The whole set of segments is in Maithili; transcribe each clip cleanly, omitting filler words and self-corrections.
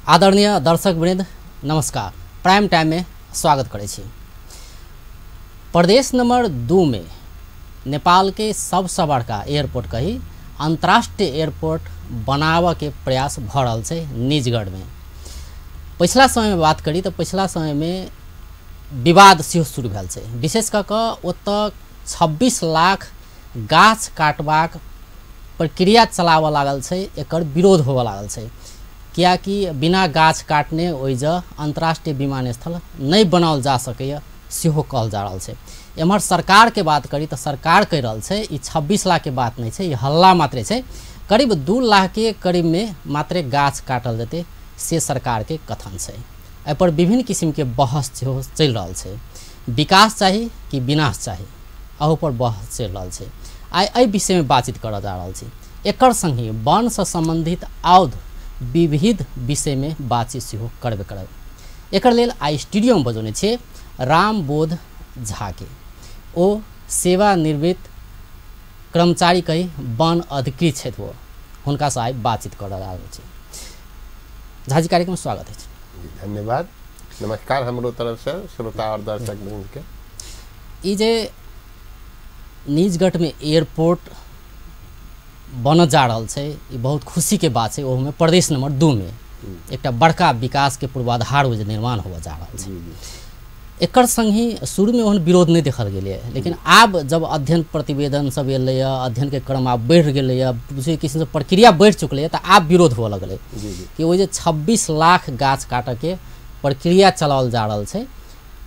आदरणीय दर्शक वृंद नमस्कार। प्राइम टाइम में स्वागत करै छी। प्रदेश नंबर 2 में नेपाल के सबसे बड़का एयरपोर्ट कही अंतर्राष्ट्रीय एयरपोर्ट बनावे के प्रयास भ रहल छै निजगढ़ में। पिछला समय में बात करी तो पिछला समय में विवाद सेहो शुरू भेल छै। विशेष कऽ कऽ ओतऽ 26 लाख गाछ काटबाक प्रक्रिया चलाबऽ लागल छै, एकर विरोध होबऽ लागल छै, कियाकि बिना गाछ काटने ओहि अंतर्राष्ट्रीय विमानस्थल नहीं बनाओल जा सकैए सेहो कहल जा रहल छै। एम्हर सरकार के बात करी तो सरकार कहि रहल छै ई 26 लाख के बात नहीं छै, ई हल्ला मात्रे छै, करीब 2 लाख के करीब में मात्रे गाछ काटल जेतै से सरकार के कथन छै। एहिपर विभिन्न किसिमके बहस सेहो चलि रहल छै। विकास चाही कि विनाश चाही, अहू पर बहस चलि रहल छै। आइ एहि विषयमे बातचीत करऽ जा रहल छी। एकर संगहि वनसँ सम्बन्धित आओर विविध विषयमे बातचीत सेहो करबे करब। एकर लेल आइ स्टूडियोमे बजौने छियै रामबोध झाके। ओ सेवानिवृत्त कर्मचारी कही वन अधिकृत छथि। ओ हुनकासँ आइ बातचीत करऽ जा रहल छी। झाजी, कार्यक्रम स्वागत अछि। धन्यवाद, नमस्कार हमरो तरफ से श्रोता और दर्शक वृंद के। ई जे निजगढ़ में एयरपोर्ट बनऽ जा रहल छै, ई बहुत खुशी के बात छै। ओहूमे प्रदेश नंबर 2 में एकटा बड़का विकास के पूर्वाधार जे निर्माण होबऽ जा रहल छै। एकर संगहि शुरूमे ओहन विरोध नहीं देखल गेलै, लेकिन आब जब अध्ययन प्रतिवेदन सब एलैए, अध्ययन के क्रम आब बढ़ि गेलैए, बुझियौ किसिमसँ प्रक्रिया बढ़ि चुकलैए, तऽ आब विरोध हुअ लगलै कि ओहि जे 26 लाख गाछ काटऽके प्रक्रिया चलाओल जा रहल छै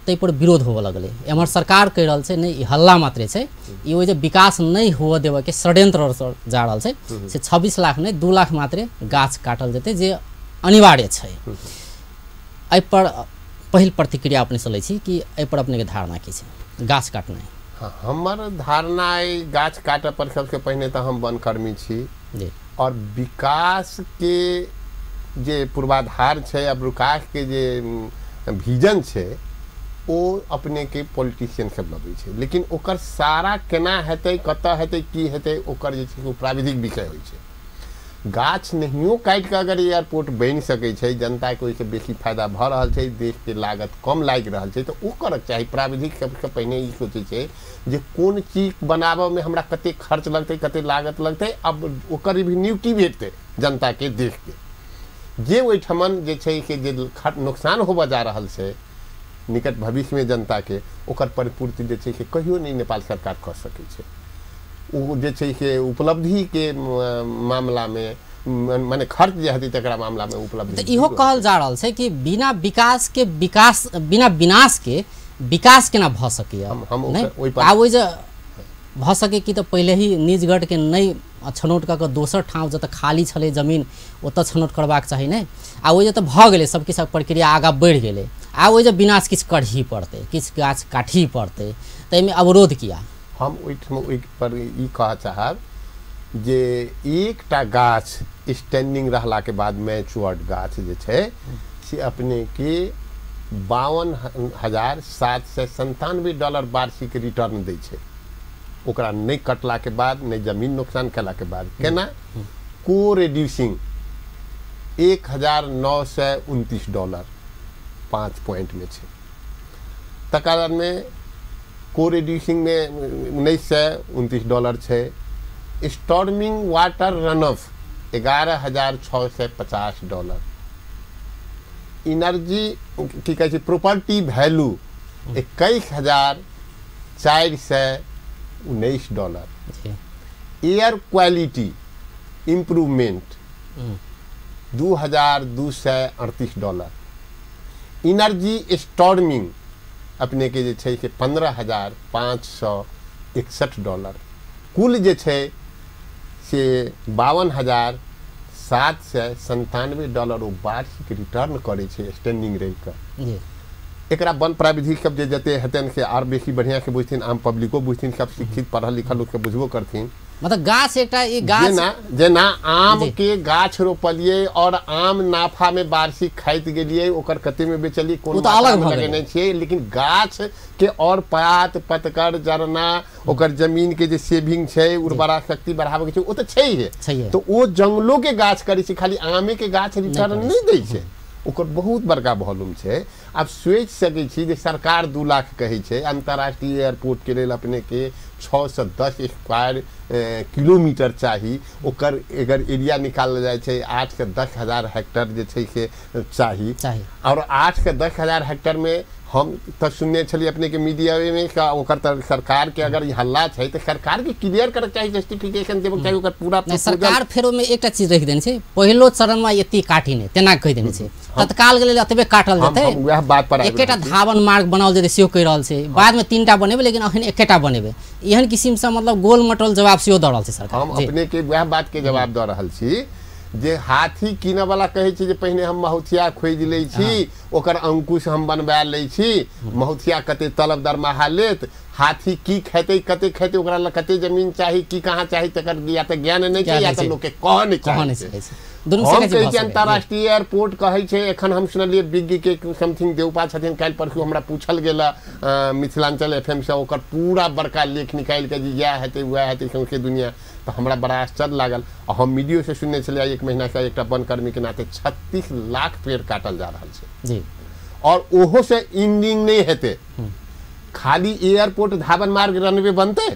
ताहि पर विरोध होबऽ लगलै। एम्हर सरकार कहि रहल छै नहि, ई हल्ला मात्रे छै, ई ओहि जे विकास नहि हुअ देबऽके षड्यंत्र जा रहल छै से 26 लाख नहि 2 लाख मात्रे गाछ काटल जेतै जे अनिवार्य छै। एहिपर पहिल प्रतिक्रिया अपनेसँ लै छी कि एहिपर अपनेके धारणा की छै गाछ काटनाइ? हाँ, हमर धारणा अइ गाछ काटऽ पर सबसे पहिने तऽ हम वनकर्मी छी जी, और विकास के जे पूर्वाधार छै आ विकास के जे विजन छै ओ अपने के पॉलिटिशियन सब लबै छै, लेकिन ओकर सारा केना हेतै, कतऽ हेतै, की हेतै, ओकर जे छै ओ प्राविधिक विषय होइ छै। गाछ नहियो काटि कऽ अगर एयरपोर्ट बनि सकै छै, जनताके ओहिसँ बेसी फायदा भऽ रहल छै, देशके लागत कम लागि रहल छै, तऽ ओ करऽके चाही। प्राविधिक सबसँ पहिने ई सोचै छै जे कोन चीज बनाबऽमे हमरा कतेक खर्च लगतै, कतेक लागत लगतै, अब ओकर रिवेन्यू की भेटतै जनताके, देशके। जे ओहिठमन जे छै से जे नुकसान होबऽ जा रहल छै निकट भविष्यमे जनताके, ओकर परिपूर्ति जे छै से कहियो नहि नेपाल सरकार कऽ सकै छै। ओ जे छै से उपलब्धिके मामलामे, माने खर्च जे हेतै तकरा मामलामे उपलब्धि। तऽ इहो कहल जा रहल छै कि बिना विकास के विकास, बिना विनाश के विकास केना भऽ सकैए? हम ओहि आब ओहि जे भऽ सकै कि तऽ पहिले ही निजगढ़ के नहि छनौट कऽ कऽ दोसर ठाम जतऽ खाली छलै जमीन ओतऽ छनौट करबाक चाही नहि। आ ओहि जतऽ भऽ गेलै सब किछु, प्रक्रिया आगाँ बढ़ि गेलै, आ ओहि जे विनाश किछु करही पड़तै, किछु गाछ काटही पड़तै, ताहिमे अवरोध किया? हम ओहिठाम ओहि पर ई कहऽ चाहब जे एकटा गाछ स्टैंडिंग रहलाके बाद मैच्योर्ड गाछ जे छै से अपनेके 52,797 डॉलर वार्षिक रिटर्न दै छै। ओकरा नहि कटलाके बाद, नहि जमीन नुकसान केलाके बाद। केना? को रिड्यूसिंग 1,929 डॉलर 5 पॉइंटमे छै। तकर बादमे को रिड्यूसिंगमे 1,929 डॉलर छै। Storming water runoff 11,650 dollar. Energy की कहै छै property value 21,419 dollar. Air quality improvement 2,238 dollar. Energy storming अपने के जे छै से 15,561 डॉलर। कुल जे छै से 52,797 डॉलर ओ वार्षिक रिटर्न करै छै स्टैंडिंग रहि कऽ। एकरा वन प्राविधिक सब जे जते हेतनि से आर बेसी बढ़िआँ से बुझथिन, आम पब्लिको बुझथिन, सब शिक्षित पढ़ल लिखल लोकके बुझबो करथिन। मतलब गाछ एकटा ई गाछ जेना आम के गाछ रोपलियै और आम नाफा में वार्षिक खाइत गेलियै, ओकर कते में बेचलियै, कोन अलग में लगेने छियै, लेकिन गाछ के और पात पतकर जरना ओकर जमीन के जे सेविंग छै, उर्वरा शक्ति बढ़ाबै के छै, ओ तऽ छैहे। तो ओ जंगलो के गाछ करै छै, खाली आमे के गाछ रिटर्न नहि दै छै। ओकर बहुत बड़का वॉल्यूम छै। आब सोचि सकै छी जे सरकार 2 लाख कहै छै, अंतर्राष्ट्रीय एयरपोर्ट के लेल अपने के 6 से 10 स्क्वायर किलोमीटर चाही, ओकर अगर एरिया निकालल जाइ छै 8 से 10 हजार हेक्टर जे छै से चाही। और 8 से 10 हजार हेक्टर में हम तऽ सुनने छलियै अपने के मीडिया में ओकर तऽ सरकार के अगर हल्ला छै तऽ सरकार के क्लियर करके चाही, जस्टिफिकेशन देबऽ चाही ओकर पूरा। सरकार फेर ओहिमे एकटा चीज रखि देने छै, पहिलो चरण में एते काटी नहि तेना कहि देने छै, तत्काल के लेल एतबे काटल जेतै। वएह बात पर एकेटा धावन मार्ग बनाओल जेतै सेहो कहि रहल छै, बाद में 3टा बनेबै लेकिन अखन एकेटा बनेबै, एहन किसिम से मतलब गोल मटोल जवाब सेहो दऽ रहल छै सरकार। हम अपने के वएह बात के जवाब दऽ रहल छी जे हाथी कीनऽ वाला कहै छै जे पहिने हम महुथिया खोजि लै छी, ओकर अंकुश हम बनवा लै छी, महुथिया कते तलब दरमाहा लेत, हाथी की खेतै कते खेतै, ओकरा लए कते जमीन चाही, की कहाँ चाही, तकर या तऽ ज्ञान नहि छै या तऽ लोकके कहऽ नहि चाहै छै। हम कहै छी अंतर्राष्ट्रीय एयरपोर्ट कहै छै, एखन हम सुनलियै विज्ञ के समथिंग देवपा छथिन, काल्हि परसू हमरा पूछल गेल मिथिलांचल FM से, ओकर पूरा बड़का लेख निकालि कऽ जे इएह हेतै वएह हेतै सौंसे दुनिया, तऽ हमरा बड़ा आश्चर्य लागल। आ हम मीडियो से सुनने छलियै 1 महीना से एकटा वनकर्मी के नाते 36 लाख पेड़ काटल जा रहल छै जी, और ओहो से इंडिंग नहि हेतै, खाली एयरपोर्ट धावन मार्ग रनवे बनतै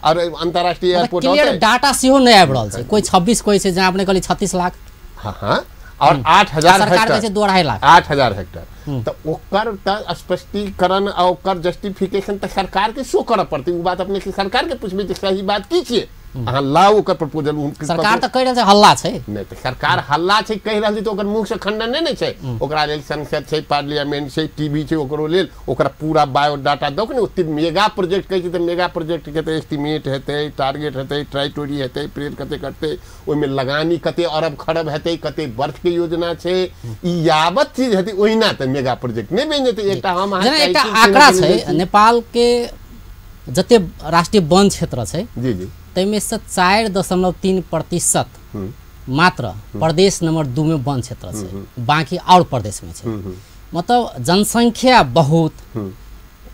और अंतर्राष्ट्रीय एयरपोर्ट क्लियर डाटा सेहो नहि आबि रहल छै, कोई 26 कोई छै, जहाँ अपने कहली 36 लाख, हाँ हाँ, और 8,000 सरकार कहै छै 2.5 लाख, 8,000 हेक्टर, तऽ ओकर तऽ स्पष्टीकरण आ ओकर जस्टिफिकेशन तऽ सरकार के शो करऽ पड़तै। ओ बात अपने के सरकार के पुछबै जे सही बात की छियै, अहाँ लाउ ओकर प्रपोजल। सरकार तऽ कहि रहल छै हल्ला छै, नहि तऽ सरकार हल्ला छै कहि रहल छै तऽ ओकर मुँह से खंडन नहि ने छै, ओकरा लेल संसद छै, पार्लियामेंट छै, टीवी छै, ओकरो लेल ओकरा पूरा बायोडाटा दौक ने। ओते मेगा प्रोजेक्ट कहै छै तऽ मेगा प्रोजेक्ट के तऽ एस्टिमेट हेतै, टारगेट हेतै, ट्राइटोरी हेतै, पेड़ कते कटतै, ओहिमे लगानी कते अरब खरब हेतै, कते वर्ष के योजना छै, ई यावत चीज हेतै, ओहिना तऽ मेगा प्रोजेक्ट नहि बनि जेतै। एकटा हम एकटा आंकड़ा छै नेपाल के जते राष्ट्रीय वन क्षेत्र छै जी जी, ताहिमे से 4.3% मात्र प्रदेश नंबर 2 में वन क्षेत्र छै, बाकी और प्रदेश में छै। मतलब जनसंख्या बहुत,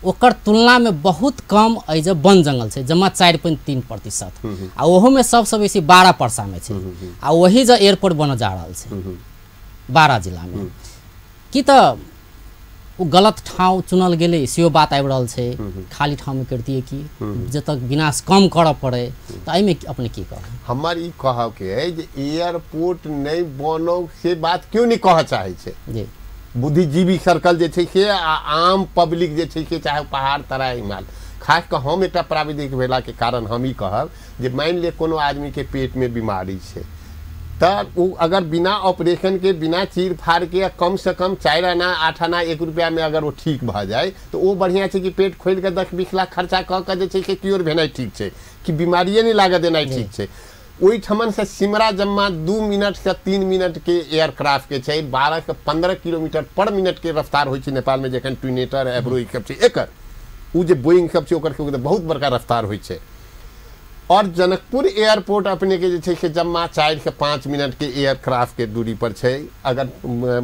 ओकर तुलना में बहुत कम एहि वन जंगल छै, जमा 4.3%, आ ओहो में सबसँ बेसी 12 पर्सा में छै, आ वही जे एयरपोर्ट बनऽ जा रहल छै 12 जिला में, की तऽ ओ गलत ठाउँ चुनल गेलै सेहो बात आबि रहल छै, खाली ठाउँमे करितियै कि जतऽ विनाश कम करऽ पड़ै, तऽ एहिमे अपने की कहब? हमर ई कहबके अइ जे एयरपोर्ट नहि बनौ से बात केओ नहि कहऽ चाहै छै जी, बुद्धिजीवी सर्कल जे छै से आ आम पब्लिक जे छै से, चाहे पहाड़ तराई हिमाल, खास कऽ हम एकटा प्राविधिक भेलाके कारण हम ई कहब जे मानि लिअ कोनो आदमीके पेटमे बीमारी छै तऽ ओ अगर बिना ऑपरेशन के, बिना चीर फाड़ के कम से कम 4 आना 8 आना 1 रुपया में अगर वो ठीक भऽ जाय तऽ ओ बढ़िआँ छै कि पेट खोलि कऽ 10-20 लाख खर्चा कऽ कऽ जे छै से क्योर भेनाइ ठीक छै, कि बीमारिए नहि लागऽ देनाइ ठीक छै। ओहिठमन से सिमरा जम्मा 2 मिनट से 3 मिनट के एयरक्राफ्ट के छै, 12 से 15 किलोमीटर पर मिनट के रफ्तार होइ छै नेपाल में, जखन ट्विनेटर एब्रो ई सब छै, एकर ओ जे बोइंग सब छै ओकर सबके बहुत बड़का रफ्तार होइ छै। और जनकपुर एयरपोर्ट अपने के जे छै से जम्मा 4 से 5 मिनट के एयरक्राफ्ट के दूरी पर छै। अगर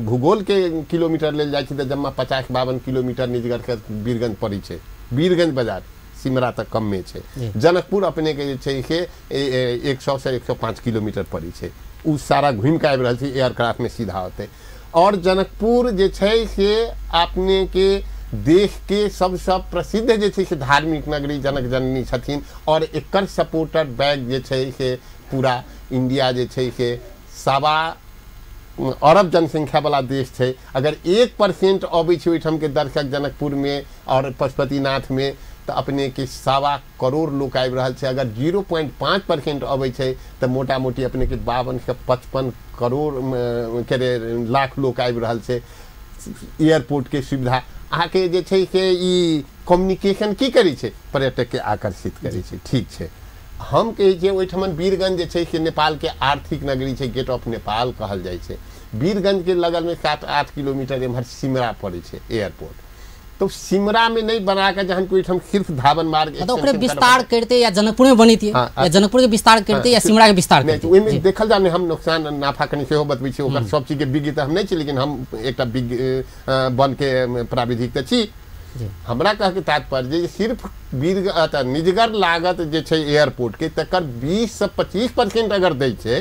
भूगोल के किलोमीटर लेल जाइ छै तऽ जम्मा 50-52 किलोमीटर निजगढ़ के वीरगंज पड़ै छै, वीरगंज बाजार सिमरा तक कमे छै। जनकपुर अपने के जे छै से 100 से 105 किलोमीटर पड़ै छै, ओ सारा घूमि कऽ आबि रहल छै एयरक्राफ्ट में सीधा होतै। और जनकपुर जे छै से अपने के देश के सबसँ प्रसिद्ध जे छै से धार्मिक नगरी जनक जननी छथिन, और एकर सपोर्टर बैक जे छै से पूरा इंडिया जे छै से 1.25 अरब जनसंख्या वाला देश छै। अगर 1% अबै छै ओहिठामके दर्शक जनकपुरमे और पशुपतिनाथमे तऽ अपने के 1.25 करोड़ लोक आबि रहल छै। अगर 0.5% अबै छै तऽ मोटा मोटी अपने के 52 से 55 करोड़ के लाख लोक आबि रहल छै। एयरपोर्ट के सुविधा अहाँके जे छै से ई कम्युनिकेशन की करै छै, पर्यटकके आकर्षित करै छै, ठीक छै। हम कहै छियै ओहिठमन वीरगंज जे छै से नेपालके आर्थिक नगरी छै, गेट ऑफ नेपाल कहल जाइ छै। वीरगंजके लगलमे 7-8 किलोमीटर एम्हर सिमरा पड़ै छै एयरपोर्ट, तो सिमरा में नहीं बना के जहन कोई सिर्फ धावन मार्ग ओकरे विस्तार करते या जनकपुर में बनीतिए, या जनकपुर के विस्तार करते या सिमरा के विस्तार करते, ओहिमे देखल जाए। हम नुकसान नाफा कनि सेहो बतबै छी, ओकर सब चीज के विज्ञ तऽ हम नहि छी, लेकिन हम एकटा विज्ञ बन के प्राविधिक तऽ छी। हमरा कह के तात्पर्य जे सिर्फ वीर निजगढ़ लागत जे छै एयरपोर्ट के तकर 20 से 25% अगर दै छै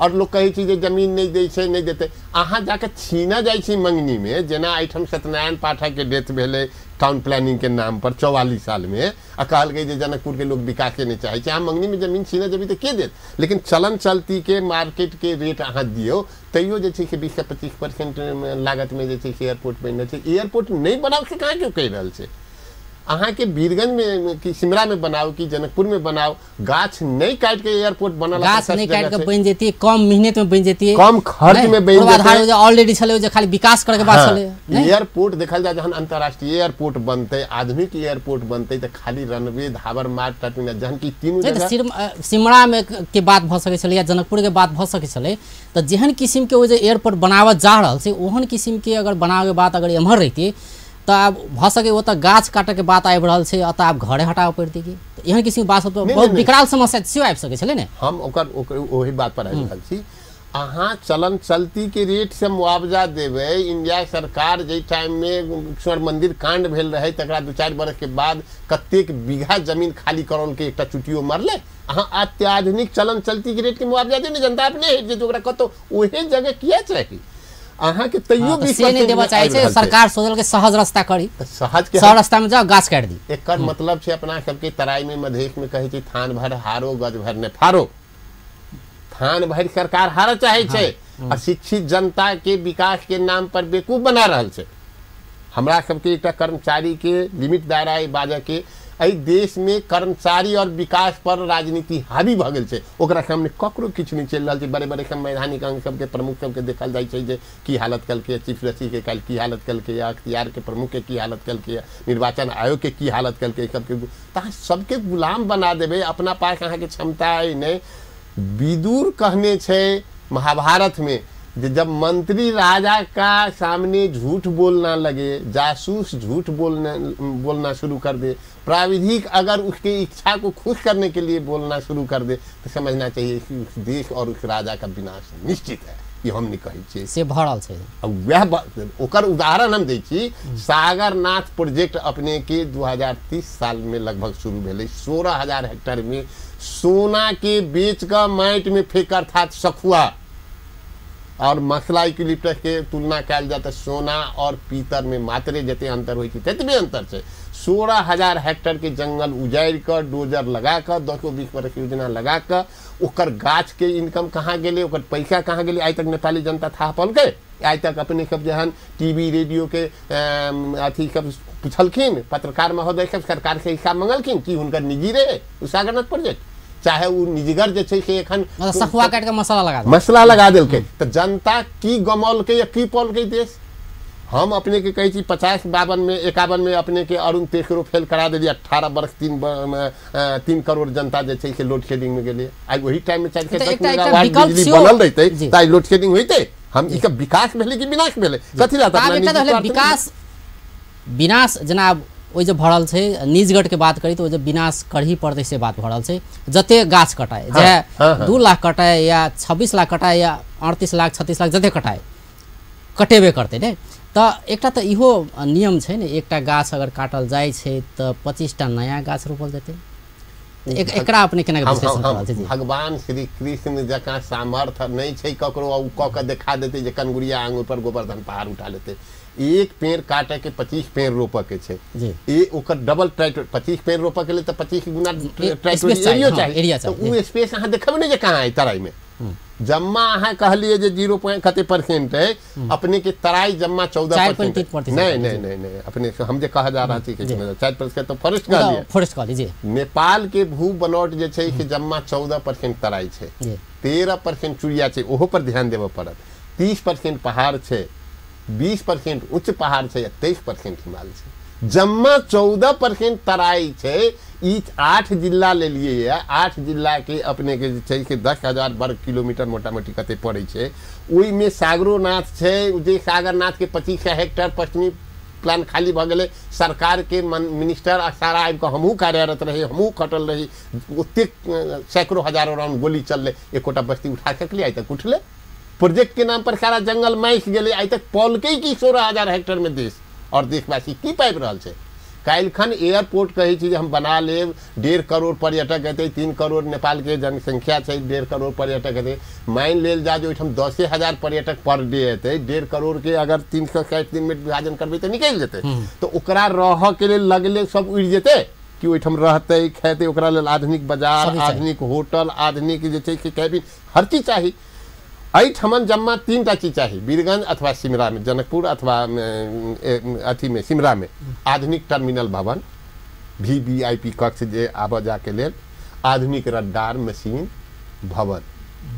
और लोग कहै छै जे जमीन नहि दै छै, नहि देतै। अहाँ जाके छीना जाइ छी मंगनी में, जेना एहिठाम सत्यनारायण पाठक के डेथ भेलै टाउन प्लानिंग के नाम पर 44 साल में, आ कहलकै जे जनकपुर के लोग विकासे नहि चाहै छै। अहाँ मंगनी में जमीन छीना जेबै तऽ के देत? लेकिन चलन चलती के मार्केट के रेट अहाँ दियौ तैयो जे छै से 20 से 25% लागत में जे छै से एयरपोर्ट बनि रहल छै। एयरपोर्ट नहि बनाउ से कहाँ केओ कहि रहल छै? अहाँके वीरगंज में कि सिमरा में बनाओ कि जनकपुर में बनाओ, गाछ नहीं काट के एयरपोर्ट बनल, गाछ नहीं काट के बन जेती, कम मेहनत में बन जेती, कम खर्च में बन जेती, ऑलरेडी छले जे खाली विकास करे के बात छले। एयरपोर्ट देखल जाय जहन अंतरराष्ट्रीय एयरपोर्ट बनते, आधुनिक एयरपोर्ट बनते, त खाली रनवे धाबर मार्ग टर्मिनल, जहन कि तीनों जगह सिमरा में के बात भ सके छले या जनकपुर के बात भ सके छले, त जेहन किसिम के ओ जे एयरपोर्ट बनावत जा रहल छै ओहन किसिम के अगर बनावे के बात अगर एम्हर रहती त आब भ सके ओ त गाछ काटे के बात आबि रहल छै, अतः आब घरे हटाबऽ पड़तै कि एहन किसिम के बात सब बहुत विकराल समस्या सेहो आबि सकै छलै ने। हम ओकर ओही बात पर आबि रहल छी। अहाँ चलन चलती के रेट से मुआवजा देबै। इंडिया सरकार जाहि टाइम में स्वर्ण मंदिर कांड भेल रहे तकरा 2-4 बरस के बाद कतेक बीघा जमीन खाली करौलकै, एकटा चुटियो मरलै। अहाँ अत्याधुनिक चलन चलती के रेट के मुआवजा देबै, जनता अपने हटि जेतै, ओकरा कतौ ओहे जगह किया चाही? अहाँ के तैयो से नहीं देबऽ चाहै छै। सरकार सोचल के सहज रास्ता करी, सहज के सहज रास्ता में जाओ गाछ काटि दी। एकर मतलब छै अपना सबके तराई में मधेश में कहै छै थान भर हारो गज भर ने फारो। थान भरि सरकार हारऽ चाहै छै, अशिक्षित जनता के विकास के नाम पर बेवकूफ बना रहल छै। हमरा सबके एकटा कर्मचारी के लिमिट दायरा अइ बाजऽ के, एहि देश में कर्मचारी और विकास पर राजनीति हावी भऽ गेल छै, ओकरा सामने ककरो किछु नहि चलि रहल छै। बड़े बड़े संवैधानिक अंग सबके प्रमुख सबके देखल जाइ छै जे की हालत केलकै, चीफ जस्टिस के काल्हि की हालत केलकै, अख्तियार के प्रमुख के की हालत केलकै, निर्वाचन आयोग के की हालत केलकै, सबके तऽ अहाँ सबके गुलाम बना देबै। अपना पास अहाँके क्षमता अइ नहि। विदुर कहने छै महाभारत में जे जब मंत्री राजा का सामने झूठ बोलना लगे, जासूस झूठ बोलना शुरू कर दे, प्राविधिक अगर उसके इच्छा को खुश करने के लिए बोलना शुरू कर दे, तो समझना चाहिए कि उस देश और उस राजा का विनाश निश्चित है। ये हम नहीं कहै छियै, से भऽ रहल छै। वएह ओकर उदाहरण हम दै छी। सागरनाथ प्रोजेक्ट अपने के 2030 साल में लगभग शुरू भेलै। 16,000 हेक्टेयर में सोना के बेच कऽ माटि में फेंक, अर्थात सखुआ और मसला इक्विलिप्टस के तुलना कयल जाय तऽ सोना और पीतर में मात्रे जते अंतर होइ छै ततबे अंतर छै। 16,000 हेक्टेयर के जंगल उजाड़ि कऽ डोजर लगा कऽ 10-20 बरस योजना लगा कऽ ओकर गाछ के इनकम कहाँ गेलै, ओकर पैसा कहाँ गेलै, आइ तक नेपाली जनता थाह पौलकै? आइ तक अपने सब जहन टीवी रेडियो के अथी सब पुछलखिन, पत्रकार महोदय सब सरकार से हिसाब मंगलखिन कि हुनकर निजी रहे ओ सागरनाथ प्रोजेक्ट, चाहे ओ निजगर जे छै से एखन सखुआ काटि कऽ मसाला लगा देलकै, तऽ जनता की गमौलकै या की पौलकै देश? हम अपने के कहै छी 50-52 में 51 में अपने के अरुण तेसरो फेल करा देलियै। 18 वर्ष 3 करोड़ जनता जे छै से लोड शेडिंग में गेलै। आइ ओही टाइम में 4 से 10 मेगावाट बिजली बनल रहितै तऽ आइ लोड शेडिंग होइतै? हम ई विकास भेलै कि विनाश भेलै? कथी ला विकास विनाश जेना ओहि जे भरल छै निजगढ़ के बात करी तऽ ओ जे विनाश करही पड़तै से बात भरल छै। जते गाछ कटाए, चाहे 2 लाख कटाए या 26 लाख कटाए या 38 लाख 36 लाख जते कटाए कटेबे करतै ने। तऽ एकटा तऽ इहो नियम छै ने, एकटा गाछ अगर काटल जाइ छै तऽ 25टा नया गाछ रोपल जेतै। एकरा अपने केना विश्लेषण करल छै? भगवान श्री कृष्ण जकाँ सामर्थ्य नहि छै ककरो ओ कऽ के देखा देतै जे कनगुरिया आंगुर पर गोवर्धन पहाड़ उठा लेतै। एक पेड़ काटे के 25 पेड़ रोपऽ के छै, ए ओकर डबल ट्राइटोर 25 पेड़ रोपऽ के लेल तऽ 25 गुना ट्राइटोर एरियो चाही। तऽ ओ स्पेस अहाँ देखबै ने जे कहाँ है तराई में। जम्मा अहाँ कहलियै जे 0. कते परसेंट है अपने के तराई जम्मा 14%। नहीं नहीं नहीं नहीं, अपने से हम जे कहा जा रहा छी 4% तो फॉरेस्ट कहलियै, फॉरेस्ट कहलियै जी। नेपाल के भू बनौट जे छै से जम्मा 14% तराई छै, 13% चुड़िया छै, ओहो पर ध्यान देबऽ पड़त। 30% पहाड़ छै, 20% उच्च पहाड़ छै, 23% हिमालय छै। जम्मा 14% तराई छै। ई 8 जिला लेलिए है, 8 जिला के अपने के जे छै 10,000 वर्ग किलोमीटर मोटा मोटी कते पड़ै छै। ओहिमे सागरोनाथ छै, जे सागरनाथ के 25 हेक्टेयर पश्चिमी प्लान खाली भऽ गेलै। सरकार के मिनिस्टर आ सारा आबि कऽ हमहूँ कार्यरत रही, हमहूँ खटल रही, ओतेक सैकड़ों हजारों राउंड गोली चललै, एकोटा बस्ती उठा सकलियै? आइ तक उठलै? प्रोजेक्ट के नाम पर सारा जंगल मासि गेलै। आइ तक पौलकै कि 16,000 हेक्टेयर में देश और देशवासी की पाबि रहल छै? काल्हिखन एयरपोर्ट कहै छी जे हम बना लेब, 1.5 करोड़ पर्यटक हेतै, 3 करोड़ नेपालके जनसंख्या छै, 1.5 करोड़ पर्यटक हेतै। मानि लेल जाय जे ओहिठाम 10,000 पर्यटक पर डे हेतै, 1.5 करोड़ के अगर 360 दिन में विभाजन करबै तऽ निकलि जेतै। तऽ ओकरा रहऽ के लेल लगले सब उड़ि जेतै कि ओहिठाम रहतै खेतै, ओकरा लेल आधुनिक बाजार, आधुनिक होटल, आधुनिक जे छै कैबिन, हर चीज चाही। एहिठमन जम्मा 3 टा चीज चाही, वीरगंज अथवा सिमरा में, जनकपुर अथवा अथी में सिमरा में आधुनिक टर्मिनल भवन, VVIP कक्ष जे आबऽ जाके लेल, आधुनिक रडार मशीन भवन,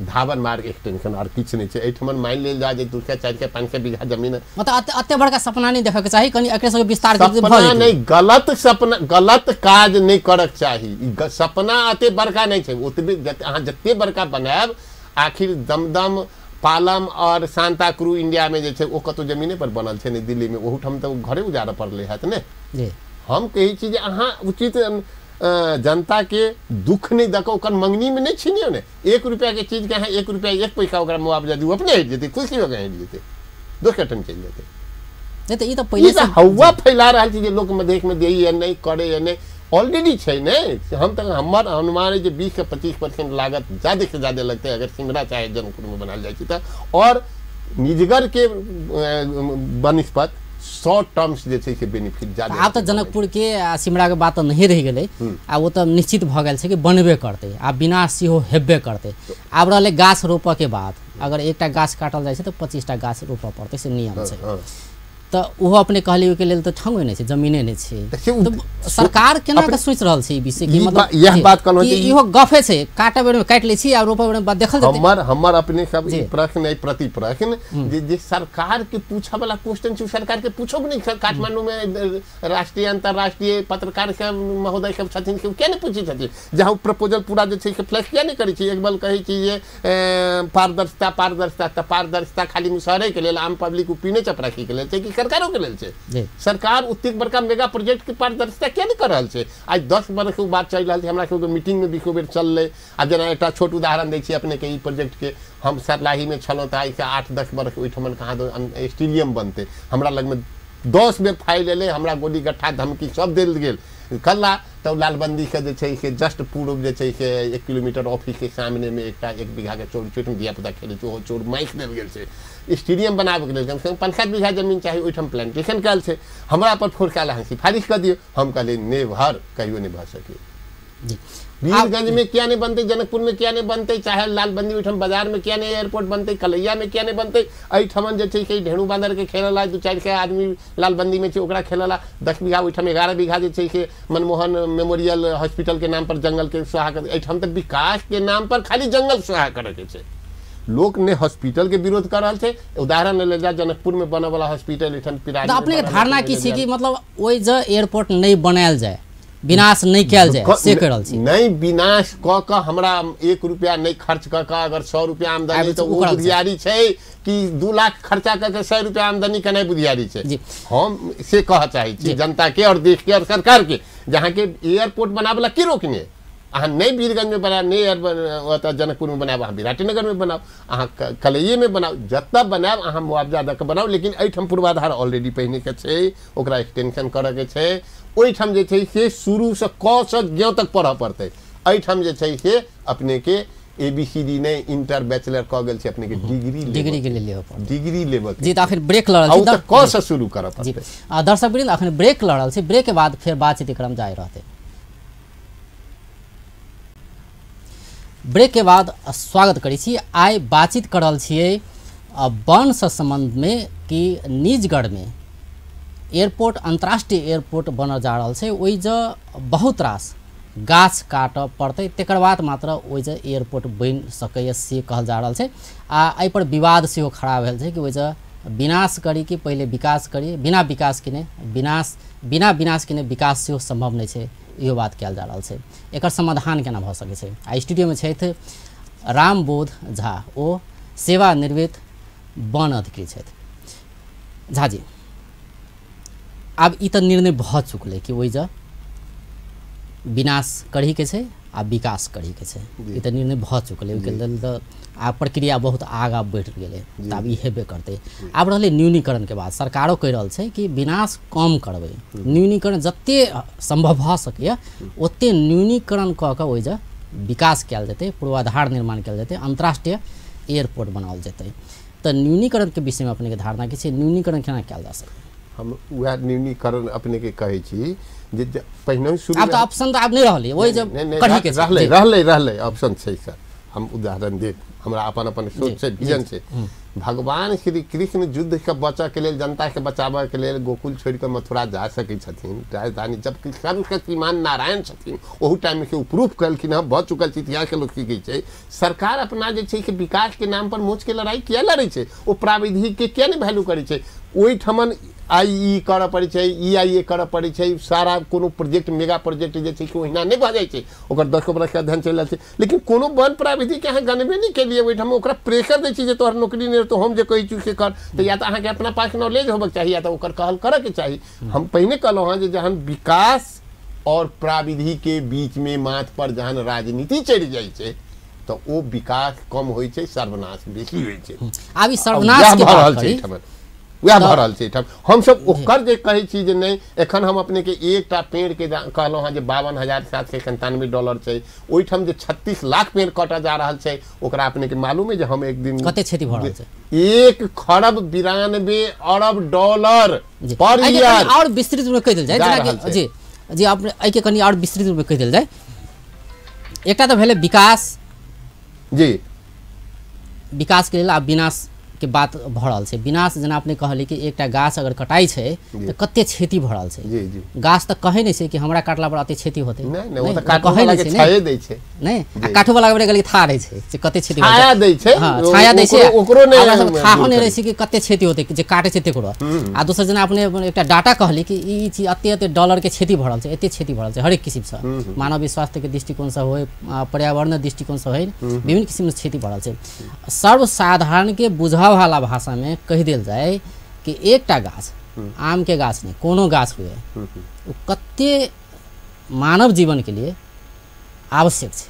धावन मार्ग एक्सटेंशन, और किछु नहीं छै। एहिठमन मानि लेल जाय जे 200, 400, 500 बीघा जमीन, मतलब एते बड़का सपना नहीं देखऽ के चाही, कनि एकरे सबके विस्तार सपना नहीं, गलत सपना, गलत काज नहीं करक चाही। सपना एते बड़का नहीं छै, ओतबे अहाँ जते बड़का बनायब, आखिर दमदम, पालम और सांता क्रू इंडिया में जे छै ओ कतौ जमीने पर बनल छै ने, दिल्ली में ओहूठाम तऽ घरे उजारऽ पड़लै हैत ने। हम कहै छी जे अहाँ उचित जनता के दुख नहीं दऽ कऽ ओकर मंगनी में नहीं छीनियौ ने। 1 रुपया के चीज के अहाँ 1 रुपया 1 पैसा ओकरा मुआवजा दियौ, अपने हटि जेतै, खुशी हो के हटि जेतै, दोसर ठाम चलि जेतै। नहीं तऽ ई तऽ पहिले से हवा फैला रहल छै जे लोक मधेश में दैए नहि, करैए नहि, ऑलरेडी छै ने। हम तऽ हमर अनुमान है जे 20 से 25% लागत ज़्यादा से ज़्यादा लगतै अगर सिमरा चाहे जनकपुर में बनायल जाइ छै तऽ। और निजगढ़ के बनस्पत शॉर्ट टर्म्स जे छै से बेनिफिट ज्यादा। आब तऽ जनकपुर के आ सिमरा के बात तऽ नहीं रहि गेलै, आ ओ तऽ निश्चित भऽ गेल छै कि बनबे करतै, आ विनाश सेहो हेबे करतै। आब रहलै गाछ रोपऽ के बात, अगर एकटा गाछ काटल जाइ छै तऽ 25टा गाछ रोपऽ पड़तै, से नियम छै। तऽ ओहो अपने कहलियै ओहिके लेल तऽ ठामो नहि छै, जमीने नहि छै। तऽ सरकार केना के सोचि रहल छै ई विषय कि मतलब इएह बात कहलहुँ कि इहो गफे छै, काटऽ बेर में काटि लै छी आ रोपऽ बेर में बात देखल जेतै। हमर हमर अपने सब ई प्रश्न अइ, प्रति प्रश्न जे जे सरकार के पूछऽ वाला क्वेश्चन छै, सरकार के पूछो नहि। काठमांडू में राष्ट्रीय अंतर्राष्ट्रीय पत्रकार सब महोदय सब छथिन, से किया नहि पूछै छथिन जहाँ प्रपोजल पूरा जे छै से फ्लैश किया नहि करै छी। एक बल कहै छी जे पारदर्शिता पारदर्शिता, तऽ पारदर्शिता खाली मुसहरे के लेल, आम पब्लिक उपीने चपरासी के लेल छै कि सरकारों के लेल छै? सरकार ओतेक बड़का मेगा प्रोजेक्ट के पारदर्शिता किया नहि कऽ रहल छै? आइ 10 बरख ओ बात चलि रहल छै, हमरा सबके मीटिंग में भी बेर चललै। आब जेना एकटा छोट उदाहरण दै छी अपने के, ई प्रोजेक्ट के हम सरलाही में छलहुँ तऽ आइसँ 8-10 बरख ओहिठमन कहाँ स्टेडियम बनतै, हमरा लगमे 10 बेर फाइल एलै, हमरा गोली गट्ठा धमकी सब देल गेल। कल्ला तब लालबंदी के जे छै से जस्ट पूर्व जे छै से 1 किलोमीटर ऑफिस के सामने में एकटा 1 बीघा के चोर छोटमे धियापुता खेलै छै, ओहो चोर माइक देल गेल छै। स्टेडियम बनाबैके लेल कमसँ कम 5-7 बीघा जमीन चाही, ओहिठाम प्लांटेशन कयल छै। हमरा पर फोर्स कयल, अहाँ सिफारिश कऽ दियौ, हम कहलियै नेभर, कहियो नहि भऽ सकै। वीरगंज में किया नहीं बनते, जनकपुर में किया नहीं बनते, चाहे लालबंदी ओहिठाम बाजार में किया नहीं एयरपोर्ट बनते, कलैया में किया नहीं बनते। एहिठमन जे छै से ढेरू बांदर के खेलला 2-4 के आदमी लालबंदी में छै ओकरा खेलला 10 बीघा, ओहिठाम 11 बीघा जे छै से मनमोहन मेमोरियल हॉस्पिटल के नाम पर जंगल के सुहा कर। एहिठाम तऽ विकास के नाम पर खाली जंगल सुहा करके छै। लोक ने हॉस्पिटल के विरोध कर रहल छै। उदाहरण ले जा जनकपुर में बनऽ वाला हॉस्पिटल एहिठाम पिरारी। अपने के धारणा की छै कि मतलब ओहि जे एयरपोर्ट नहीं बनायल जाए, विनाश नहीं कयल जाए, से कह रहल छी? नहीं, विनाश कऽ कऽ हमरा 1 रुपया नहीं खर्च कऽ कऽ अगर 100 रुपया आमदनी तऽ ओ बुधियारी छै कि 2 लाख खर्चा कऽ के 100 रुपया आमदनी केनाइ बुधियारी छै? हम से कहऽ चाहै छी जनता के और देश के और सरकार के, जहाँ के एयरपोर्ट बनाबऽ के रोकने अहाँ नहीं वीरगंज में बनाब, नहीं ओतऽ जनकपुर में बनाब, अहाँ विराटनगर में बनाउ, अहाँ कलैये में बनाउ, जतऽ बनायब अहाँ मुआवजा दऽ कऽ बनाउ। लेकिन एहिठाम पूर्वाधार ऑलरेडी पहिनेके छै, ओकरा एक्सटेंशन करऽके छै। ओहिठाम जे छै से शुरूसँ क सँ ज्ञ तक पढ़ऽ पड़तै। एहिठाम जे छै से अपनेके ABCD नहि, इंटर बैचलर कऽ गेल छै, अपनेके डिग्री डिग्री के लेल लेबऽ डिग्री लेबऽ जी। तऽ अखन ब्रेक लऽ रहल छी, क सँ शुरू करऽ पड़तै। दर्शक वृंद, अखन ब्रेक लऽ रहल छी, ब्रेक के बाद फेर बातचीत क्रम जारी रहतै। ब्रेक के बाद स्वागत करै छी। आइ बातचीत कर रहल छियै वन से संबंध में कि निजगढ़ में एयरपोर्ट, अंतर्राष्ट्रीय एयरपोर्ट बनल जा रहल छै, ओहि जे बहुत रास गाछ काटऽ पड़तै तकर बाद मात्र ओहि जे एयरपोर्ट बनि सकैए से कहल जा रहल छै। आ एहिपर विवाद सेहो खड़ा भेल छै कि ओहि जे विनाश करी कि पहिले विकास करी, बिना विकास केने विनाश, बिना विनाश केने विकास सेहो सम्भव नहि छै, इहो बात कयल जा रहल छै। एकर समाधान केना भऽ सकै छै? आ स्टूडियोमे छथि रामबोध झा, ओ सेवानिवृत्त वन अधिकारी छथि। झाजी, आब ई तऽ निर्णय भऽ चुकलै कि ओहि जे विनाश करहीके छै आ विकास करैके छै। ई तऽ निर्णय भऽ चुकल, ओहिके लेल तऽ आब प्रक्रिया बहुत आगाँ बढ़ि गेलै, तऽ आब ई हेबे करतै। आब रहलै न्यूनीकरणके बात, सरकारो कहि रहल छै कि विनाश कम करबै, न्यूनीकरण जते सम्भव भऽ सकैए ओते न्यूनीकरण कऽ कऽ ओहि जे विकास कयल जेतै, पूर्वाधार निर्माण कयल जेतै, अन्तर्राष्ट्रीय एयरपोर्ट बनाओल जेतै। तऽ न्यूनीकरणके विषयमे अपनेके धारणा की छै, न्यूनीकरण केना कयल जा सकै? हम वएह न्यूनीकरण अपनेके कहै छी जे पहिने शुरू आब तऽ ऑप्शन तऽ आब नहि रहलै, ओहि जब कढ़ी रहलै रहलै रहलै ऑप्शन छै सर। हम उदाहरण देब, हमरा अपन अपन सोच छै, विजन छै। भगवान श्री कृष्ण युद्ध के बचऽ के लेल, जनता के बचाबऽ के लेल गोकुल छोड़ि कऽ मथुरा जा सकै छथिन राजधानी, जबकि सर्वशक्तिमान नारायण छथिन ओहू टाइममे के प्रूफ कलखिन हँ, भऽ चुकल छै, इतिहास के लोक सीखै छै। सरकार अपना जे छै कि विकास के नाम पर मोच के लड़ाई किया लड़ै छै, ओ प्राविधिक के किया नहि वैल्यू करै छै? ओहिठमन आई ई करऽ पड़ै छै, ई आई ए करऽ पड़ै छै, सारा कोनो प्रोजेक्ट मेगा प्रोजेक्ट जे छै कि ओहिना नहि भऽ जाइ छै, ओकर 10 बरसके अध्ययन चलि रहल छै। लेकिन कोनो वन प्राविधिक अहाँ गनबे नहि केलियै, ओहिठाम ओकरा प्रेशर दै छी जे तोहर नौकरी नहि रहतौ, हम जे कहै छी से कर। तऽ या तऽ अहाँके अपना पास नॉलेज होबक चाही या तऽ ओकर कहल करऽके चाही। हम पहिने कहलहुँ हँ जे जहन विकास आओर प्राविधिके बीचमे माथ पर जहन राजनीति चढ़ि जाइ छै तऽ ओ विकास कम होइ छै, सर्वनाश बेसी होइ छै। आब ई सर्वनाश के बात करी, वएह भऽ रहल छै एहिठाम। हमसब ओकर जे कहै छी जे नहि, एखन हम अपनेके एकटा पेड़के कहलहुँ हँ जे $52,797 छै, ओहिठाम जे 36 लाख पेड़ कटऽ जा रहल छै, ओकरा अपनेके मालूम है जे हम एक दिन कते क्षति भऽ रहल छै, 1 खरब 92 अरब डॉलर पर ईयर। आओर विस्तृत रूपमे कहि देल जाय, जेनाकि जी जी अपने एहिके कनि आओर विस्तृत रूपमे कहि देल जाय। एकटा तऽ भेलै विकास जी, विकासके लेल आब विनाश के बात भऽ रहल छै। विनाश जेना अपने कहली कि एकटा गाछ अगर कटाइ छै तऽ कते क्षति भऽ रहल छै। गाछ तऽ कहै नहि छै कि हमरा काटला पर अते क्षति होतै, कहै नहि छै, नहि आ काठो वाला के गेलै थाह रहै छै जे कते क्षति छाया दै छै, छाया दै छै, ओकरो नहि थाहो नहि रहै छै कि कते क्षति होतै जे काटै छै तेकरो। आ दोसर जेना अपने एकटा डाटा कहली कि ई चीज एते एते डॉलर के क्षति भऽ रहल छै, एते क्षति भऽ रहल छै हरेक किसिमसँ, मानवीय स्वास्थ्यके दृष्टिकोणसँ होइ, पर्यावरणक दृष्टिकोणसँ होइ, विभिन्न किसिमसँ क्षति भऽ रहल छै। सर्वसाधारणके बुझा वाला भाषा में कहि देल जाय कि एकटा गाछ, आम के गाछ नहीं कोनो गाछ हुए, ओ कते मानव जीवन के लिए आवश्यक छै।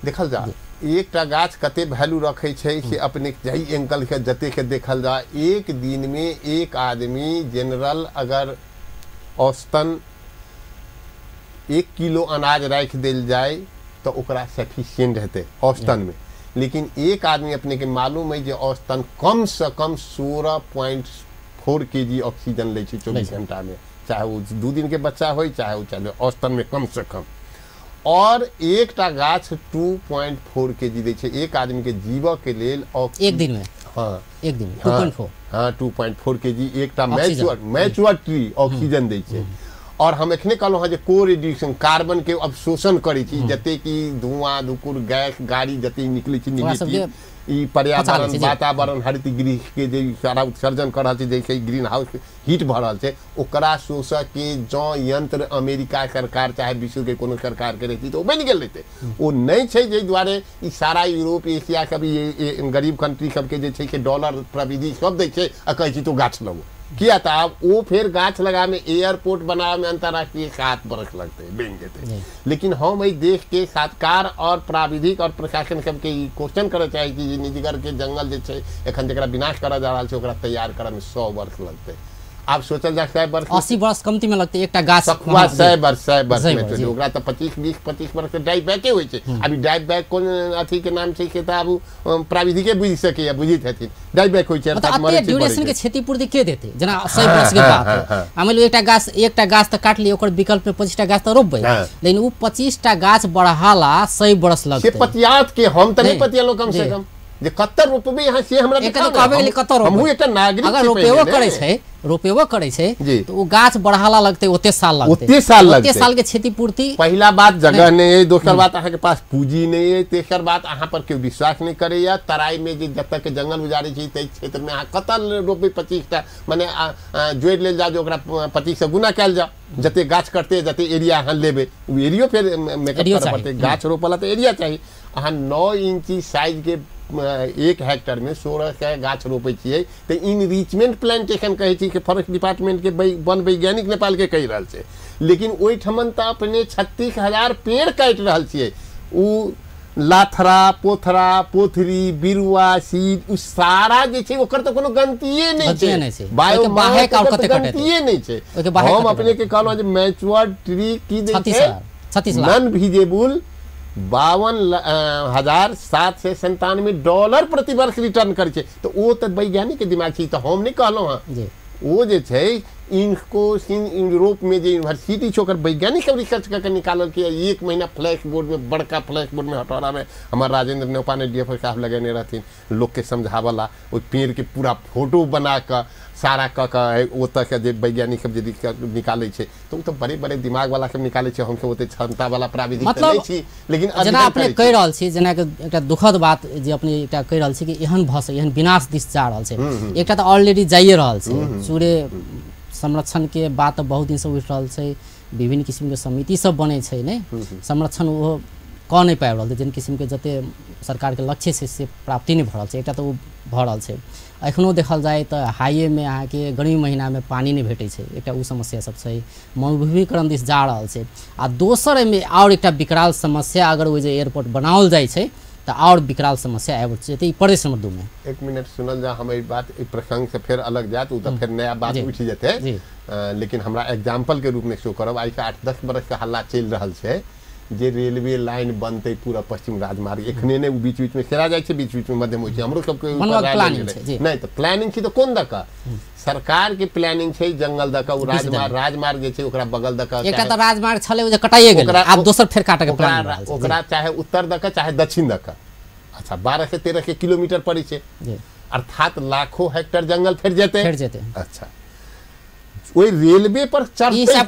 देखल जा एकटा गाछ कते वैल्यू रखे छै से अपने जाहि एंगल के जते के देखल जा, एक दिन में एक आदमी जनरल अगर औसतन 1 किलो अनाज राखि देल जाय तो ओकरा सफिशिएंट हेतै औसतन में। लेकिन एक आदमी अपने के मालूम है जे औसतन कम से कम 16.4 kg oxygen लै छै 24 घंटा में, चाहे वो 2 दिन के बच्चा हो चाहे वो चाहे औसतन में कम से कम। और एकटा गाछ 2.4 kg दै छै एक आदमी के जीवऽ के लेल एक दिन में। हाँ एक दिन में 2.4, हाँ 2.4 kg एकटा मैच्योर ट्री ऑक्सीजन दै छै। और हम एखने कहलहुँ हँ जे को रिड्यूशन कार्बन के अवशोषण करै छी, जते कि धुआं धुकुर गैस गाड़ी जते निकलै छै निगेटिव, ई पर्यावरण वातावरण हरित गृह के जे सारा उत्सर्जन कर रहल छै, जैसे ग्रीन हाउस हीट भऽ रहल छै, ओकरा शोषक के जँ यंत्र अमेरिका सरकार चाहे विश्व के कोनो सरकार के रहितै तऽ ओ बनि गेल रहितै, ओ नहि छै। जाहि दुआरे ई सारा यूरोप एशिया सब गरीब कंट्री सबके जे छै से डॉलर प्रविधि सब दै छै आ कहै छै तो गाछ लगो, किया तऽ आब ओ फेर गाछ लगामे एयरपोर्ट बनाबे अंतर्राष्ट्रीय 7 बरस लगतै बनि जेतै। लेकिन हम एहि देश के सरकार और प्राविधिक और प्रशासन सबके ई क्वेश्चन करऽ चाहै छी जे निजगर के जंगल जे छै एखन जकरा विनाश करऽ जा रहल छै ओकरा तैयार करऽमे 100 वर्ष लगतै। आब सोचल जाय 100 वर्ष 80 वर्ष कमती में लगतै एकटा गाछ सखुआ 100 वर्ष 100 वर्ष में ओकरा तऽ 25 20 25 वर्ष डाई बैके होइ छै। अभी डाई बैक कोन अथी के नाम छै से तऽ आब प्राविधिके बुझि सकैया, बुझैत हेथिन डाई बैक होइ छै। मतलब एते ड्यूरेशन के क्षतिपूर्ति के देतै? जेना 100 वर्ष के बाद मान लियौ एकटा गाछ तऽ काटलियै, ओकर विकल्प में 25टा गाछ तऽ रोपबै, लेकिन उ 25टा गाछ बढ़ाला 100 वर्ष लगतै। से पतियात के हम तऽ नहि पतियालो कम से कम जे कत्तर रोपबै अहाँ से हमरा दिखाउ। कहबै के कत्तर रोपबै, हमहूँ एकटा नागरिक अगर रोपेबो करै छै, रोपेबो करै छै तऽ ओ गाछ बढ़ाला लगतै ओते साल लगतै, ओते साल लगतै, ओते साल के क्षतिपूर्ति। पहिला बात जगह नहि अइ, दोसर बात अहाँके पास पूंजी नहि अइ, तेसर बात अहाँ पर केओ विश्वास नहि करैया। तराई में जे जतऽ के जंगल उजाड़ै छै ताहि क्षेत्र में अहाँ कतऽ रोपबै 25टा, मने जोड़ि लेल जाउ जे ओकरा 25 से गुना कयल जाउ, जते गाछ कटतै जते एरिया अहाँ लेबै ओ एरियो फेर मेकअप करऽ पड़तै। गाछ रोपऽ ला तऽ एरिया चाही। अहाँ 9 इंची साइज के 1 हेक्टर में 1600 गाछ रोपै छियै तऽ इनरिचमेंट प्लांटेशन कहै छी कि फॉरेस्ट डिपार्टमेंट के वन वैज्ञानिक नेपाल के कहि रहल छै, लेकिन ओहिठमन तऽ अपने 36,000 पेड़ काटि रहल छियै। ओ लाथरा पोथरा पोथरी बिरुआ सीड उ सारा जे छै ओकर तऽ कोनो गलतिये नहि छै, बायोमास के गलतिये नहि छै। हम अपने के कहलहुँ जे मैच्योर ट्री की दै छै नॉन विजिबल 52,797 डॉलर प्रति वर्ष रिटर्न करै छै। तऽ ओ तऽ वैज्ञानिक के दिमाग छै, तऽ हम नहि कहलहुँ हँ। ओ जे छै इनको यूरोप में जे यूनिवर्सिटी छै ओकर वैज्ञानिक सब रिसर्च करके निकालल कि 1 महीना फ्लैश बोर्ड में, बड़का फ्लैश बोर्ड में हटौरा में हमार राजेंद्र नेपाने डी एफ ओ साहब लगेने रहथिन लोग के समझावला, ओहि पेड़ के पूरा फोटो बना कऽ सारा कऽ कऽ ओतऽ के जे वैज्ञानिक सब जे निकालै छै तऽ ओ तऽ बड़े बड़े दिमाग वाला सब निकालै छै, हमसब ओते क्षमता वाला प्राविधिक नहि छी। लेकिन जेना अपने कहि रहल छी, जेना एकटा दुखद बात जे अपने एकटा कहि रहल छी कि एहन भऽ सकै, एहन विनाश दिस जा रहल छै, एकटा तऽ ऑलरेडी जाइए रहल छै। चूरे संरक्षण के बात बहुत दिन से उठि रहल छै, विभिन्न किसिम के समिति सब बनै छै ने, संरक्षण ओहो कऽ नहि पाबि रहल छै, जिन किसिम के जते सरकार के लक्ष्य छै से प्राप्ति नहि भऽ रहल छै। एकटा तऽ ओ भऽ रहल छै। एखनो देखल जाय तऽ हाईवे अहाँके गर्मी महीनामे पानि नहि भेटै छै, एकटा ओ समस्या सब छै, मरुभूमिकरण दिस जा रहल छै। आ दोसर एहिमे आओर एकटा विकराल समस्या, अगर ओ जे एयरपोर्ट बनाओल जाइ छै तऽ आओर विकराल समस्या आबि जेतै ई प्रदेश नंबर 2 में। 1 मिनट सुनल जा, हम ई बात ई प्रसंग से फेर अलग जायत, ओ तऽ फेर नया बात उठि जेतै, लेकिन हमरा एग्जाम्पल के रूप में शो करब। आइ से 8-10 बरस के हल्ला चलि रहल छै जे रेलवे लाइन बनतै पूरा पश्चिम राजमार्ग, एखने नहि, बीच बीच में सेरा जाइ छै, बीच बीच में मध्यम होइ छै, हमरो सबके नहि तऽ प्लानिंग छै तऽ कोन दऽ कऽ सरकार के प्लानिंग छै, जंगल दऽ कऽ ओ राजमार्ग, राजमार्ग जे छै ओकरा बगल दऽ कऽ, एकटा तऽ राजमार्ग छलै ओ जे कटाइए गेलै, आब दोसर फेर काटऽ के प्लान रहल छै, ओकरा चाहे उत्तर दऽ कऽ चाहे दक्षिण दऽ कऽ। अच्छा 12 से 13 किलोमीटर पड़ै छै, अर्थात लाखों हेक्टर जंगल फेर जेतै, फेर जेतै। अच्छा ओहि रेलवे पर चढ़तै,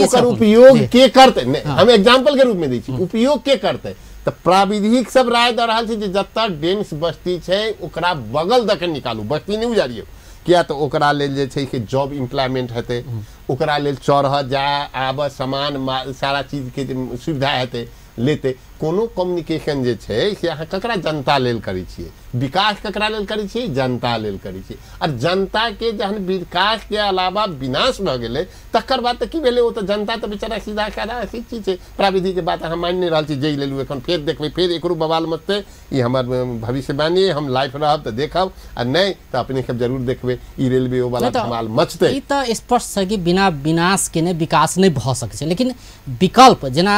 ओकर उपयोग के करतै, नहि हम एग्जाम्पल के रूप में दै छी, उपयोग के करतै तऽ प्राविधिक सब राय दऽ रहल छै जे जतऽ डेंस बस्ती छै ओकरा बगल दऽ के निकालू, बस्ती नहि उजारियौ, किया तऽ ओकरा लेल जे छै कि जॉब एम्प्लॉयमेंट हेतै, ओकरा लेल चढ़ऽ जाय आबऽ सामान सारा चीजके जे सुविधा हेतै लेतै। कोनो कम्युनिकेशन जे छै से अहाँ ककरा जनता लेल करै छियै, विकास ककरा लेल करै छियै, जनता लेल करै छियै। आओर जनताके जहन विकासके अलावा विनाश भऽ गेलै तकर बाद तऽ की भेलै, ओ तऽ जनता तऽ बेचारा सीधा सादा अशिक्षित छै। प्राविधिकके बात अहाँ मानि नहि रहल छी जाहि लेल एखन फेर देखबै, फेर एकरो बवाल मचतै, ई हमर भविष्यवाणी, हम लाइफ रहब तऽ देखब आ नहि तऽ अपने सब जरूर देखबै ई रेलवे वाला धमाल मचतै। ई तऽ स्पष्ट छै कि बिना विनाश केने विकास नहि भऽ सकै छै, लेकिन विकल्प जेना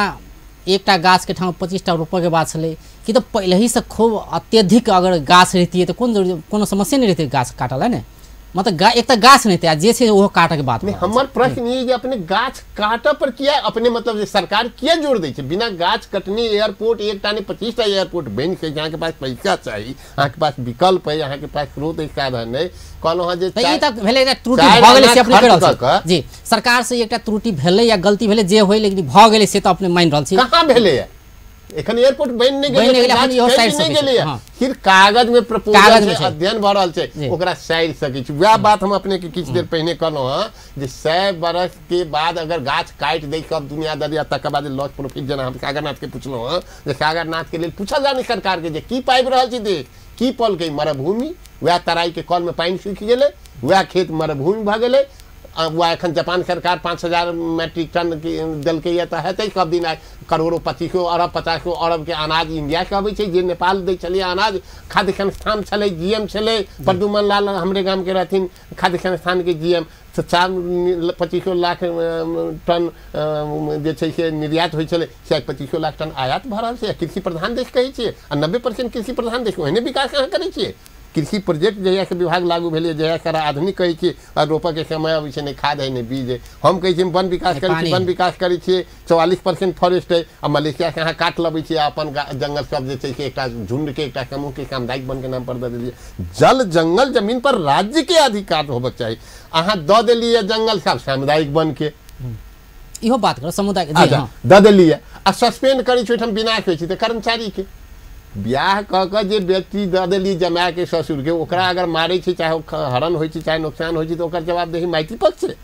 एकटा गाछ के ठाम 25 टा रोपऽ के बात छलै कि तऽ पहिले ही से खूब अत्यधिक अगर गाछ रहितियै तऽ कोन जरूरी, कोनो समस्या नहि रहितै गाछ काटल है ने, मतलब एक तऽ गाछ नहि आ जे छै ओहो काटऽ के बात। नहि हमर प्रश्न ई जे अपने गाछ काटऽ पर किया अपने मतलब जे सरकार किया जोर दै छै, बिना गाछ कटने एयरपोर्ट एकटा नहि 25 टा एयरपोर्ट बनि सकै, अहाँके पास पैसा चाही, अहाँके पास विकल्प है, अहाँके पास स्रोत है, साधन है। कहलहुँ हँ जे ई तऽ भेलै एकटा त्रुटि भऽ गेलै से अपने कहि रहल छी जी, सरकार से एकटा त्रुटि भेलै या गलती भेलै जे होइ, लेकिन भऽ गेलै से तऽ अपने मानि रहल छी। कहाँ भेलैया, एखन एयरपोर्ट बनि नहि गेलै, सिर्फ कागज में प्रपोजल छै, अध्ययन भऽ रहल छै, ओकरा सैर सकै छी। वएह बात हम अपने के किछु देर पहिने कहलहुँ हँ जे 100 बरस के बाद अगर गाछ काटि दै सब दुनिया दरिया, तकर बाद लॉस प्रॉफिट, जेना हम सागरनाथ के पुछलहुँ हँ जे सागरनाथ के लेल पूछल जा नहि सरकार के जे की पाबि रहल छी देश, की पलकै मरुभूमि, वएह तराई के कल में पानि सूखि गेलै, वएह खेत मरुभूमि भऽ गेलै। वएह एखन जापान सरकार 5000 मैट्रिक टन देलकैए तऽ हेतै सब दिन करोड़ो 25 अरब 50 अरब के अनाज इंडिया के अबै छै, जे नेपाल दै छलै अनाज, खाद्य संस्थान छलै, जीएम छलै प्रद्युमन लाल हमरे गामके रहथिन खाद्य संस्थानके जीएम, तऽ 4-25 लाख टन जे छै से निर्यात होइ छलै, से 25 लाख टन आयात भऽ रहल छै। कृषि प्रधान देश कहै छियै आ 90% कृषि प्रधान देश, ओहने विकास अहाँ करै छियै। कृषि प्रोजेक्ट जहियासँ विभाग लागू भेलै, जहिया सारा आधुनिक कहै छियै, आ रोपऽके समय अबै छै, नहि खाद है नहि बीज है। हम कहै छियै वन विकास करै छियै, वन विकास करै छियै, 44% फॉरेस्ट है, आ मलेशियासँ अहाँ काट लबै छियै, अपन जंगल सब जे छै से एकटा झुण्डके एकटा समूहके सामुदायिक वनके नाम पर दऽ देलियै। जल जंगल जमीन पर राज्यके अधिकार होबक चाही, अहाँ दऽ देलियै जंगल सब सामुदायिक वनके, इहो बात करू समुदाय दऽ देलियै आ सस्पेंड करै छी, ओहिठाम विनाश होइ छै तऽ कर्मचारीके ब्याह कऽ कऽ जे व्यक्ति दऽ देली जमाके ससुरके, ओकरा अगर मारै छै, चाहे ओ हरण होइ छै चाहे नुकसान होइ छै, तऽ ओकर जवाबदेही माइती पक्ष छै।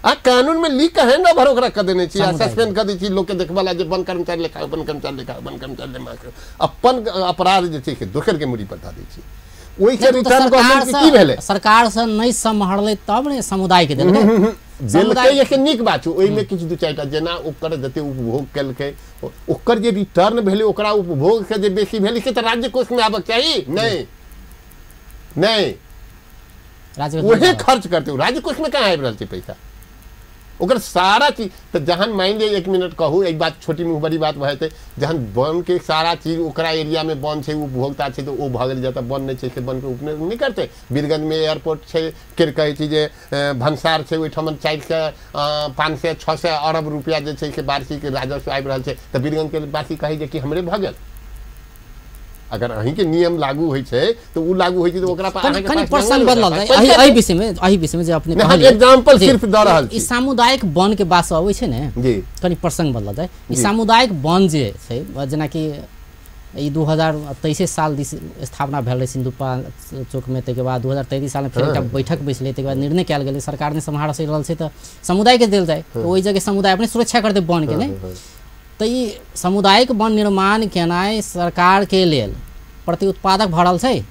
आ कानूनमे लिख कऽ हैंड ओवर ओकरा कऽ देने छी आ सस्पेंड कऽ दै छी लोकके देखबऽ ला जे वन कर्मचारी लेखा, वन कर्मचारी लेखा, वन कर्मचारी लेखा, अपन अपराध जे छै से दोसरके मूड़ी पर धऽ दै छी। ओहिके रिटर्न गवर्नमेंट की भेलै, सरकार से नहि सम्हरलै तब ने समुदाय के देलकै। देलकै नीक बात छै, ओहिमे किछु दू चारिटा जेना ओकर जते उपभोग केलकै ओकर जे रिटर्न भेलै ओकरा उपभोग से जे बेसी भेलै से तऽ राज्य कोषमे आबक चाही। नहि नहि, वही खर्च करते, राज्य कोषमे कहाँ आबि रहल छै पैसा ओकर सारा चीज। तऽ जहन मानि लिअ, एक मिनट कहू, एक बात छोटी मुँह बड़ी बात भऽ जेतै, जहन वनके सारा चीज ओकरा एरियामे वन छै, उपभोक्ता छै, तऽ ओ भऽ गेल। जतऽ वन नहि छै से वनके उपयोग नहि करतै। वीरगंजमे एयरपोर्ट छै, के कहै छै जे भनसार छै, ओहिठाम 400 500 600 अरब रुपया जे छै से वार्षिक राजस्व आबि रहल छै, तऽ वीरगंजके वासी कहै जे कि हमरे भऽ गेल। अगर अहींके नियम लागू होइ छै तऽ ओ लागू होइ छै, तऽ ओकरा पर कनि प्रसंग बदलल जाय एहि विषयमे, एहि विषयमे जे अपने कहलियै एग्जांपल सिर्फ दऽ रहल छी। ई सामुदायिक वन के बात अबै छै ने जी, कनि प्रसंग बदलल जाय। ई सामुदायिक वन जे छै, जेनाकि ई 2023 साल दिस स्थापना भेल रहै सिन्धुपाल्चोकमे, ताहिके बाद 2023 सालमे फेर एकटा बैठक बैसलै, ताहिके बाद निर्णय कयल गेलै सरकार ने सम्हार सहि रहल छै तऽ समुदायके देल जाय, तऽ ओहि जगह समुदाय अपने सुरक्षा करतै वनके ने। तऽ ई सामुदायिक वन निर्माण केनाइ सरकारके लेल प्रति उत्पादक भऽ रहल छै?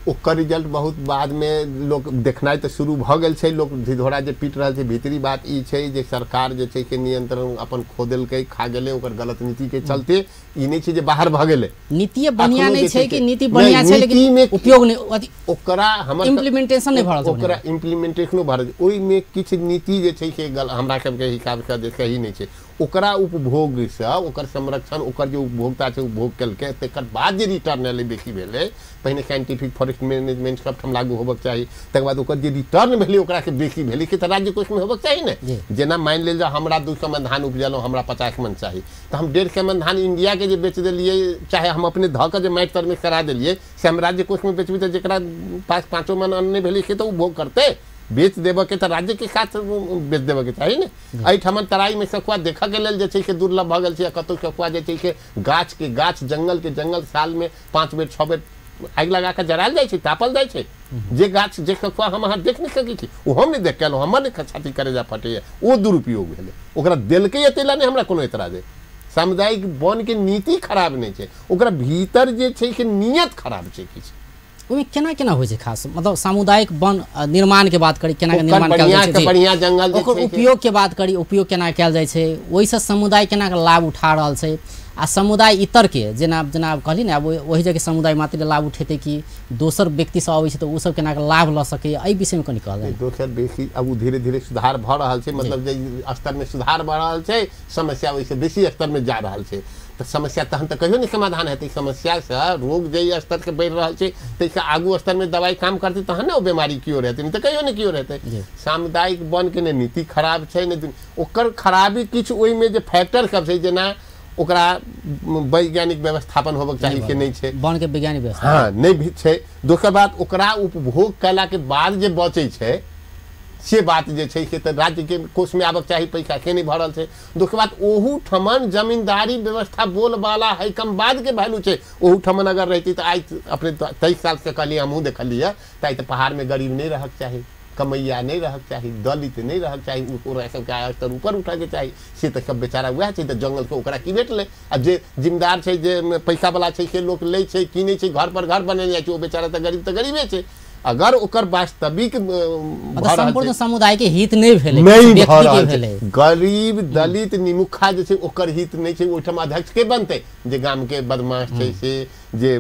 ओकर रिजल्ट बहुत बादमे लोक देखनाइ तऽ शुरू भऽ गेल छै, लोक ढिढोरा जे पीट रहल छै। भीतरी बात ई छै जे सरकार जे छै से नियंत्रण अपन खो देलकै, खा गेलै ओकर गलत नीतिके चलते। ई नहि छै जे बाहर भऽ गेलै, नीतिए बढ़िया नहि छै कि नीति बढ़िया छै लेकिन उपयोग नहि, ओकरा हमर इम्प्लीमेंटेशन नहि भऽ रहल छै, ओकरा इम्प्लीमेंटेशनो भऽ रहल छै। ओहिमे किछु नीति जे छै से हमरा सबके हिसाबसँ जे सही नहि छै। ओकरा उपभोगसँ ओकर संरक्षण, ओकर जे उपभोक्ता छै उपभोग केलकै, तकर बाद जे रिटर्न एलै बेसी भेलै। पहिने साइंटिफिक फॉरेस्ट मैनेजमेंट सबठाम लागू होबक चाही, तकर बाद ओकर जे रिटर्न भेलै ओकरा से बेसी भेलै से तऽ राज्य कोषमे होबक चाही ने। जेना मानि लेल जाउ हमरा 200 मन धान उपजलहुँ, हमरा 50 मन चाही, तऽ हम 150 मन धान इंडियाके जे बेच देलियै, चाहे हम अपने धऽ कऽ जे माटि तरमे सरा देलियै, से हम राज्य कोषमे बेचबै तऽ जकरा पास 5 मन अन्न नहि भेलै से तऽ उपभोग करतै। बेच देबऽके तऽ राज्यके साथ बेच देबऽके चाही ने। एहिठाम तराईमे सखुआ देखऽके लेल जे छै से दुर्लभ भऽ गेल छै। कतहु सखुआ जे छै से गाछके गाछ, जंगलके जंगल सालमे 5 बेर 6 बेर आगि लगा कऽ जरायल जाइ छै, तापल जाइ छै। जे गाछ जे सखुआ हम अहाँ देख नहि सकै छी, ओ हम नहि देख कएलहुँ, हमर नहि छाती करेजा फटैए, ओ दुरुपयोग भेलै। ओकरा देलकैए ताहि लए नहि हमरा कोनो एतराज अइ। सामुदायिक वनके नीति खराब नहि छै, ओकरा भीतर जे छै से नियत खराब छै किछु। ओहिमे केना केना होइ छै खास, मतलब सामुदायिक वन निर्माणके बात करी, केना निर्माण कयल जाइ छै, बढ़िया जंगल ओकर उपयोगके बात करी, उपयोग केना कयल जाइ छै, ओहिसँ समुदाय केना लाभ उठा रहल छै, आ समुदाय इतरके जेना जेना कहली ने, आब ओहि जगह समुदाय मात्र लाभ उठेतै कि दोसर व्यक्ति सब अबै छै तऽ ओसब केना लाभ लऽ सकैए, एहि विषयमे कनि कहल जाय। दोसर बेसी अब धीरे धीरे सुधार भऽ रहल छै, मतलब जे स्तरमे सुधार भऽ रहल छै, समस्या ओहिसँ बेसी स्तरमे जा रहल छै। तऽ समस्या तहन तऽ कहियो नहि समाधान हेतै। समस्यासँ रोग जाहि स्तरके बढ़ि रहल छै ताहिसँ आगू स्तरमे दवाइ काम करतै तहन ने ओ बीमारी क्योर हेतै, नहि तऽ कहियो नहि क्योर हेतै। सामुदायिक वनके नहि नीति खराब छै, नहि ओकर खराबी किछु ओहिमे जे फैक्टर सब छै, जेना ओकरा वैज्ञानिक व्यवस्थापन होबक चाही से नहि छै, वनके वैज्ञानिक व्यवस्था हाँ नहि भी छै। दोसर बात ओकरा उपभोग कयलाके बाद जे बचै छै से बात जे छै से तऽ राज्यके कोषमे आबक चाही पैसा, से नहि भऽ रहल छै। दोसर बात ओहू ठमन जमींदारी व्यवस्था बोलबाला है कम बादके वैल्यू छै। ओहू ठमन अगर रहितै तऽ आइ अपने 23 सालसँ कहलियै, हमहूँ देखलियै, तऽ आइ तऽ पहाड़मे गरीब नहि रहक चाही, कमैया नहि रहक चाही, दलित नहि रहक चाही, ओकरा सबके स्तर ऊपर उठऽके चाही। से तऽ सब बेचारा वएह छै, तऽ जंगलके ओकरा की भेटलै? आ जे जिम्मेदार छै, जे पैसावला छै, से लोक लै छै, कीनै छै, घर पर घर बनेने जाइ छै, ओ बेचारा तऽ गरीब तऽ गरीबे छै। अगर ओकर वास्तविक संपूर्ण समुदाय के हित नहि भेलै, व्यक्ति के भेलै, गरीब दलित निमुखा जे छै ओकर हित नहि छै। ओहिठाम अध्यक्ष के बनतै? जे गाम के बदमाश छै से, जे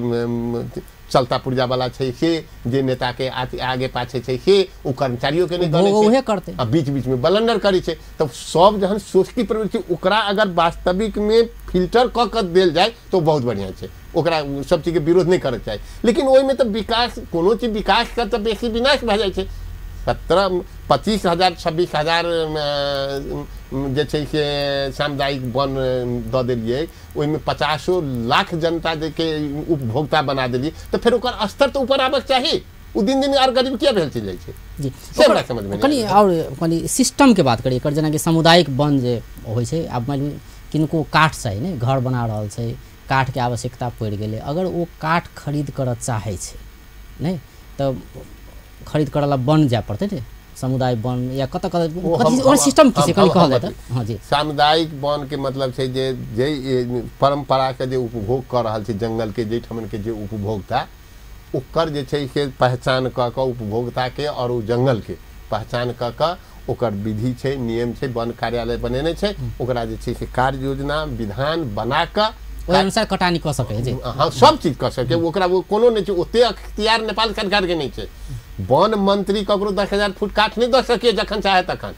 चलता पुर्जा वाला छै से, जे नेता के आगे पाछे छै से, ओ कर्मचारियों के नहि दने छै, उहे करतै, आ बीच बीच में बलंडर करै छै। तब सब जहन सोचती प्रवृत्ति ओकरा अगर वास्तविक में फिल्टर कऽ कऽ देल जाय तो बहुत बढ़िया छै, ओकरा सब चीज के विरोध नहीं करके चाही। लेकिन ओहिमे तऽ विकास, कोनो चीज विकास के तऽ बेसी विनाश भए जाइ छै। 25 हजार 26 हजार जे छै से सामुदायिक वन दऽ देलियै, ओहिमे 50 लाख जनता के उपभोक्ता बना देलियै, तऽ फेर ओकर स्तर तऽ ऊपर आबक चाही। ओ दिन दिन आर गरीब किया भेल चलि जाइ छै जी, से हमरा समझ में कनि और कनि सिस्टम के बात करी एकर। जेनाकि सामुदायिक वन जे होइ छै, आब मानि लियौ किनको काठ चाही ने, घर बना रहल छै, काठके आवश्यकता पड़ि गेलै, अगर ओ काठ खरीद करऽ चाहै छै नहि तऽ खरीद करऽ ला वन जाय पड़तै ने, समुदाय वन या कतऽ कतऽ सिस्टम की छै कनि कहल जाय तऽ। हाँ जी, सामुदायिक वन के मतलब छै जे जे परम्परा के जे उपभोग कऽ रहल छै जंगल के, जाहिठामन के जे उपभोक्ता, ओकर जे छै से पहचान कऽ कऽ उपभोक्ता के और ओ जंगल के पहचान कऽ कऽ ओकर विधि छै, नियम छै, वन कार्यालय बनेने छै, ओकरा जे छै से कार्य योजना विधान बना कऽ ओहि अनुसार कटानी कऽ सकै छै। हाँ, सब चीज कऽ सकै, ओकरा वो कोनो नहि छै, ओते अख्तियार नेपाल सरकार के नहि छै। वन मंत्री ककरो 10,000 फुट काठ नहि दऽ सकैए जखन चाहे तखन,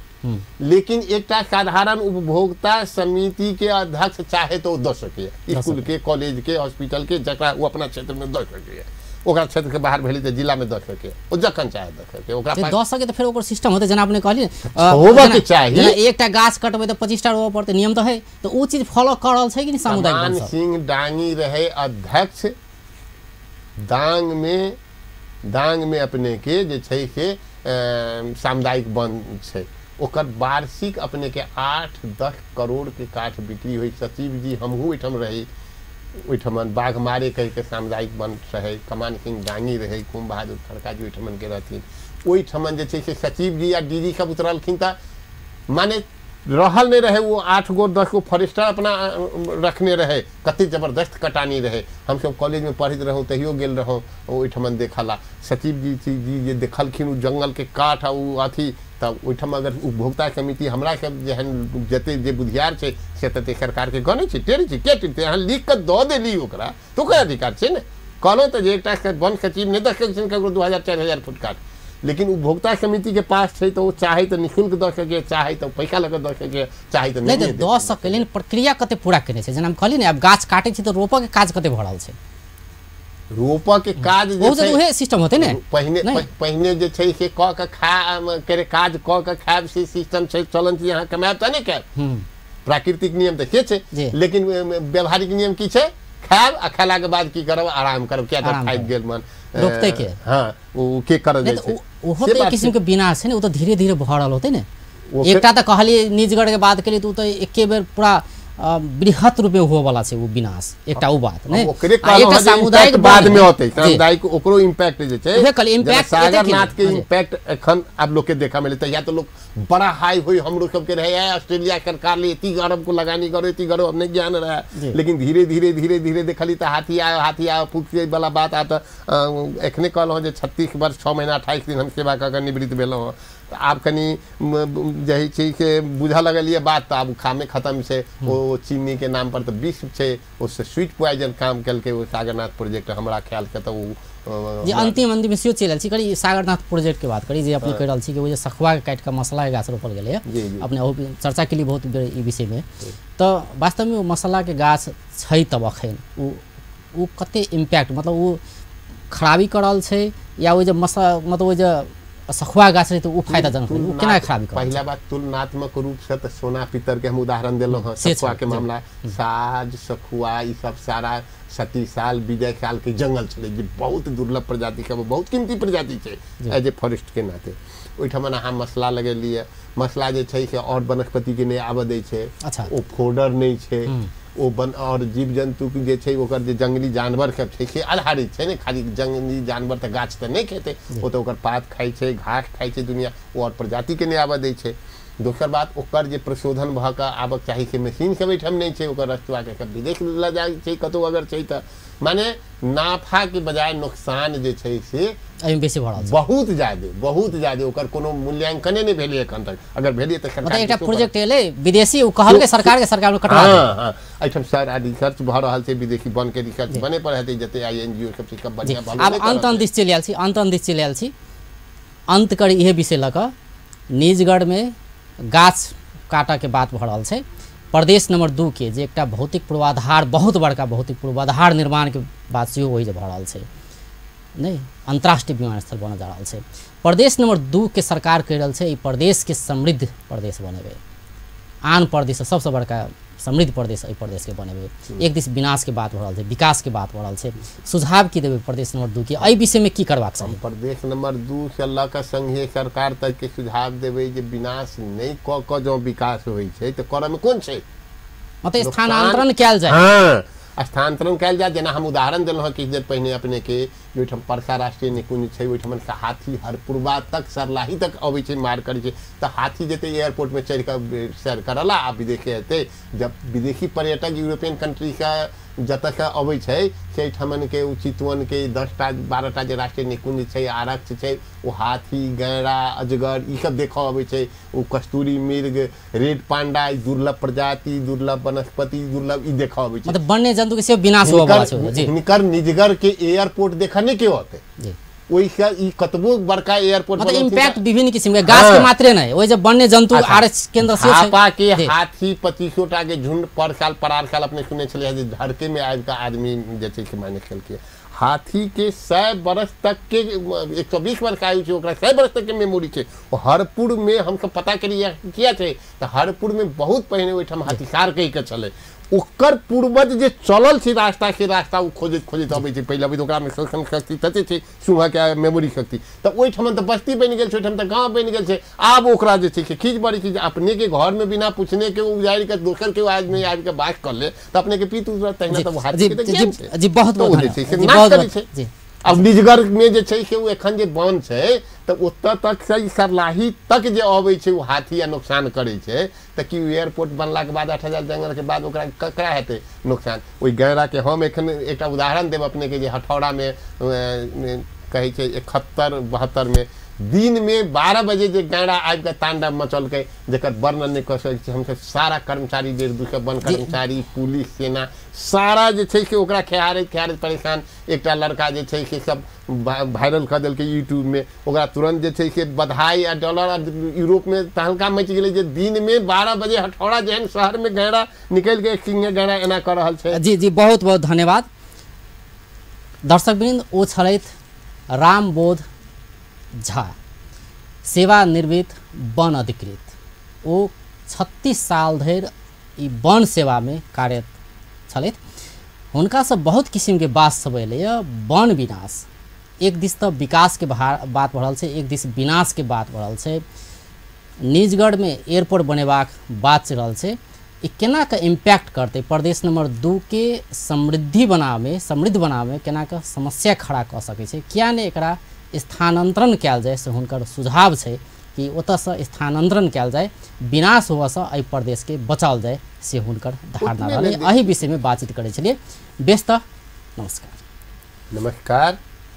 लेकिन एकटा साधारण उपभोक्ता समिति के अध्यक्ष चाहे तो दऽ सकैए, स्कूल के, कॉलेज के, हॉस्पिटल के, जकरा ओ अपना क्षेत्र में दऽ सकैए, ओकरा क्षेत्र के बाहर भेलै तऽ जिला में दऽ सकैए, ओ जखन चाहे दऽ सकैए, ओकरा दऽ सकै तऽ फेर ओकर सिस्टम होतै, जेना अपने कहलियै होबऽ के चाही। जेना एकटा गाछ कटबै तऽ 25टा रोपऽ पड़तै, नियम तऽ है, तऽ ओ चीज फॉलो कऽ रहल छै कि नहि सामुदायिक वन सब? सिंह डांगी रहे अध्यक्ष, दांग में अपने के जे छै से सामुदायिक वन छै, ओकर वार्षिक अपने के 8-10 करोड़ के काठ बिक्री होइ। सचिव जी हमहूँ ओहिठाम रही, ओहिठमन बाघमारे कहि के सामुदायिक वन रहे, कमान सिंह डांगी रहे, कुम बहादुर खड़का जी ओहिठमन के रहथिन। ओहिठमन जे छै से सचिव जी आ डी जी सब उतरलखिन तऽ माने रहल नहीं रहे, वो 8 गो 10 गो फॉरेस्टर अपना रखने रहे, कते जबरदस्त कटानी रहे। हमसब कॉलेज में पढ़ैत रहूँ तहियो गेल रहूँ ओहिठमन देखला, सचिव जी जी जे देखलखिन ओ जंगल के काठ आ ओ अथी, तब ओहिठाम अगर उपभोक्ता समिति हमरा सब जेहन जते जे बुधियार छै से तते सरकार के गनै छै, टेरै छै, के टेरतै? अहाँ लिख कऽ दऽ देली ओकरा तऽ ओकर अधिकार छै ने। कहलहुँ तऽ जे एकटा वन सचिव नहि दऽ सकै छथिन ककरो 2000-4000 फुट काठ, लेकिन उपभोक्ता समिति के पास छै तऽ ओ चाहे तऽ निःशुल्क दऽ सकैए, चाहे तऽ पैसा लऽ कऽ दऽ सकैए, चाहे तऽ नहि दऽ सकै, लेकिन प्रक्रिया कते पूरा केने छै। जेना हम कहली ने, आब गाछ काटै छी तऽ रोपऽ के काज कते भऽ रहल छै? रोपऽ के काज जे छै उहे सिस्टम होतै ने। पहिने पहिने जे छै से कऽ के खा के काज कऽ के खायब से सिस्टम छै, चलन छै, अहाँ कमायब तऽ नहि खायब, प्राकृतिक नियम तऽ से छै, लेकिन व्यवहारिक नियम की छै? खायब आ खेला के बाद की करब? आराम करब, किया तऽ थाकि गेल मन, रोपतै के? हाँ, ओ के करल जाइ छै? ओहो तऽ एक किसिम के विनाश छै ने, ओ तऽ धीरे धीरे भऽ रहल होतै ने। एकटा तऽ कहलियै निजगढ़ के बात केलियै तऽ ओ तऽ एके बेर पूरा बृहत रूपे हुए वाला छै ओ विनाश, एकटा ओ बात नहि। एकटा सामुदायिक बाद में होतै, सामुदायिक ओकरो इम्पैक्ट जे छै, इम्पैक्ट सागरनाथ के इम्पैक्ट एखन आब लोग के देखा मिले। तहिया तो लोग बड़ा हाई हुई हमरो सबके रहे, ऑस्ट्रेलिया सरकार ले इतनी अरब को लगानी करो, इतनी करो, हमने ज्ञान रहा, लेकिन धीरे धीरे धीरे धीरे देखली तऽ हाथी आयो, हाथी आयो फूक वाला बात आ। तऽ एखने कहलहुँ जे 36 वर्ष 6 महीना 28 दिन हम सेवा कऽ के निवृत्त भेलहुँ हँ, तऽ आब कनि जे छै से बुझऽ लगलियै बात, तऽ आब कामे खतम छै। ओ चीनी के नाम पर तऽ विष छै, ओससँ स्वीट पॉइजन काम केलकै ओ सागरनाथ प्रोजेक्ट, हमरा ख्यालके तऽ ओ जे अंतिम अंतिम सेहो चलि आयल छी। करी सागरनाथ प्रोजेक्ट के बात करी जे अपने कहि रहल छी कि ओ जे सखुआ के काटि कऽ मसला के गाछ रोपल गेलैए, अपने ओहो चर्चा केलियै बहुत बेर ई विषयमे, तऽ वास्तवमे ओ मसला के गाछ छै तब अखन ओ कते इम्पैक्ट, मतलब ओ खराबी कऽ रहल छै या ओ जे मसा मतलब ओ जे सखुआ गाछ रहै तऽ ओ फायदाजनक रहै, ओ केना खराबी करै? पहिला बात तुलनात्मक रूप से तऽ सोना पितर के हम उदाहरण देलहुँ हँ, सखुआ के मामला, साज सखुआ ई सब सारा सती साल विजय साल के जंगल छलै जे बहुत दुर्लभ प्रजाति के, बहुत कीमती प्रजाति छै एज ए फॉरेस्ट के नाते। ओहिठमन अहाँ मसला लगेलियै, मसला जे छै से आओर वनस्पति के नहि आबऽ दै छै, ओ फोडर नहि छै, ओ वन और जीव जन्तु जे छै ओकर जे जंगली जानवर सब छै से आधारित छै ने, खाली जंगली जानवर तऽ गाछ तऽ नहि खेतै, ओ तऽ ओकर पात खाइ छै, घास खाइ छै दुनिया, ओ आओर प्रजातिके नहि आबऽ दै छै। दोसर बात ओकर जे प्रशोधन भऽ कऽ आबक चाही से मशीन सब एहिठाम नहि छै, ओकर रस्तुआके सब विदेश लऽ जाइ छै कतहु अगर छै तऽ, माने नाफाके बजाय नुकसान जे छै से एहिमे बेसी भऽ रहल छै, बहुत ज्यादे, बहुत ज्यादे। ओकर कोनो मूल्यांकने नहि भेलै एखन तक, अगर भेलै तऽ सरकार एकटा प्रोजेक्ट एलै विदेशी, ओ कहलकै सरकार के, सरकार कटवा। हाँ हाँ, एहिठाम सर रिसर्च भऽ रहल छै, विदेशी वन के रिसर्च बने पर हेतै, जते I N G ओ सब छै सब बढ़िआँ। आब अंत अंत दिस चलि आयल छी, अंत अंत दिस चलि आयल छी, अंत करी इहे विषय लऽ कऽ। निजगढ़मे गाछ काटऽ के बात भऽ रहल छै, प्रदेश नंबर 2 के जे एकटा भौतिक पूर्वाधार, बहुत बड़का भौतिक पूर्वाधार निर्माणके बात सेहो ओहि जे भऽ रहल छै, नहि अंतर्राष्ट्रीय विमानस्थल बनऽ जा रहल छै। प्रदेश नंबर 2 के सरकार कहि रहल छै ई प्रदेशके समृद्ध प्रदेश बनेबै, आन प्रदेश सबसँ बड़का समृद्ध प्रदेश एहि प्रदेशके बनेबै। एक दिस विनाशके बात भऽ रहल छै, विकासके बात भऽ रहल छै, सुझाव की देबै प्रदेश नंबर 2 के एहि विषयमे की करबाक चाही? प्रदेश नंबर 2 से लऽ कऽ संघीय सरकार तकके सुझाव देबै जे विनाश नहि कऽ कऽ जँ विकास होइ छै तऽ करऽमे कोन छै, मतलब स्थानांतरण कयल जाय। हाँ, स्थानांतरण कयल जाय। जेना हम उदाहरण देलहुँ हँ किछु देर पहिने अपने के, ओहिठाम परसा राष्ट्रीय निकुंज छै, ओहिठाम हाथी हरपुरबा तक सरलाही तक अबै छै, मार करै छै, तऽ हाथी जेतै एयरपोर्टमे चढ़ि कऽ सैर करला आ विदेशी एतै। जब विदेशी पर्यटक यूरोपियन कंट्रीसँ जतऽसँ अबै छै से एहिठमनके ओ चितवनके 10टा 12टा जे राष्ट्रीय निकुंज छै, आरक्ष छै, ओ हाथी, गैंड़ा, अजगर ई सब देखऽ अबै छै। ओ कस्तूरी मृग, रेड पांडा, दुर्लभ प्रजाति, दुर्लभ वनस्पति, दुर्लभ ई देखऽ अबै छै। मतलब वन्य जन्तु के सेहो विनाश होबऽ वाला छै। जी, हिनकर निजगर के एयरपोर्ट देखऽ नहि केओ अतै। ओहिसँ ई कतबो बड़का एयरपोर्ट मतलब इम्पैक्ट विभिन्न किसिम के गाछ के मात्रे नहीं, ओहि जे वन्य जन्तु आरक्ष केंद्र से झापा के हाथी 2500टा के झुंड पर साल परार साल अपने सुने छलियै जे झड़के में आबि कऽ आदमी जे छै से माइनस केलकै। हाथी के 100 बरस तक के 120 वर्ष आयु छै, ओकरा 100 बरस तक के मेमोरी छै। हरपुर में हमसब पता केलियै किया छै तऽ हरपुर में बहुत पहिने ओहिठाम हाथीसार कहि के छलै, ओकर पूर्वज जे चलल छै रास्ता से रास्ता ओ खोजैत खोजैत अबै छै। पहिले अबै ओकरामे शोषण शक्ति तते छै, सुबहके मेमोरी शक्ति, तऽ ओहिठाम तऽ बस्ती बनि गेल छै, ओहिठाम तऽ गाँव बनि गेल छै। आब ओकरा जे छै से खींच बड़ी छै जे अपने के घरमे बिना पूछने के उजाड़ि कऽ दोसर के आदमी आबि कऽ बास कऽ ले तऽ अपने के पीत उतरत, तहिना तऽ हाथी के ज्ञान छै। जी, बहुत बहुत जे छै से नाश करै छै। आब निजगर में जे छै से ओ एखन जे वन छै तऽ ओतऽ तक से सरलाही तक जे अबै छै ओ हाथी आ नुकसान करै छै। तऽ की एयरपोर्ट बनलाके बाद 8000 जंगलके बाद ओकरा ककरा हेतै नुकसान? ओहि गैराके हम एखन एकटा उदाहरण देब अपनेके जे हठौड़ामे कहै छै 71-72 में दिन में 12 बजे जे गैंडा आबि कऽ तांडव मचलकै, जकर वर्णन नहि कऽ सकै छी। हमसब सारा कर्मचारी, 150-200 वन कर्मचारी, पुलिस, सेना, सारा जे छै से ओकरा खेहारैत खेहारैत परेशान। एकटा लड़का जे छै से सब वायरल कऽ देलकै यूट्यूबमे, ओकरा तुरंत जे छै से बधाई आ डॉलर आ यूरोपमे तहलका मचि गेलै जे दिनमे 12 बजे हठौड़ा जेहन शहरमे गैंडा निकलि कऽ एक सिंगे गैंडा एना कऽ रहल छै। जी जी, बहुत बहुत धन्यवाद दर्शकवृंद। ओ छलथि रामबोध झा, सेवानिवृत्त वन अधिकृत। ओ 36 साल धरि ई वन सेवामे कार्यरत छलथि। हुनकासँ बहुत किसिमके बात सब अयलैए। वन विनाश एक दिस तऽ विकासके बात बढ़ल छै, एक दिस विनाशके बात बढ़ल छै। निजगढ़मे एयरपोर्ट बनेबाक बात चलि रहल छै। ई केना कऽ इम्पैक्ट करतै प्रदेश नंबर 2 के समृद्धि बनाबैमे, समृद्ध बनाबैमे केना कऽ समस्या खड़ा कऽ सकै छै? किया नहि एकरा स्थानांतरण कयल जाय, से हुनकर सुझाव छै कि ओतऽसँ स्थानांतरण कयल जाय, विनाश होबऽसँ एहि प्रदेशके बचाओल जाय, से हुनकर धारणा रहलै। एहि विषयमे बातचीत करै छलियै। व्यस्त, नमस्कार। नमस्कार।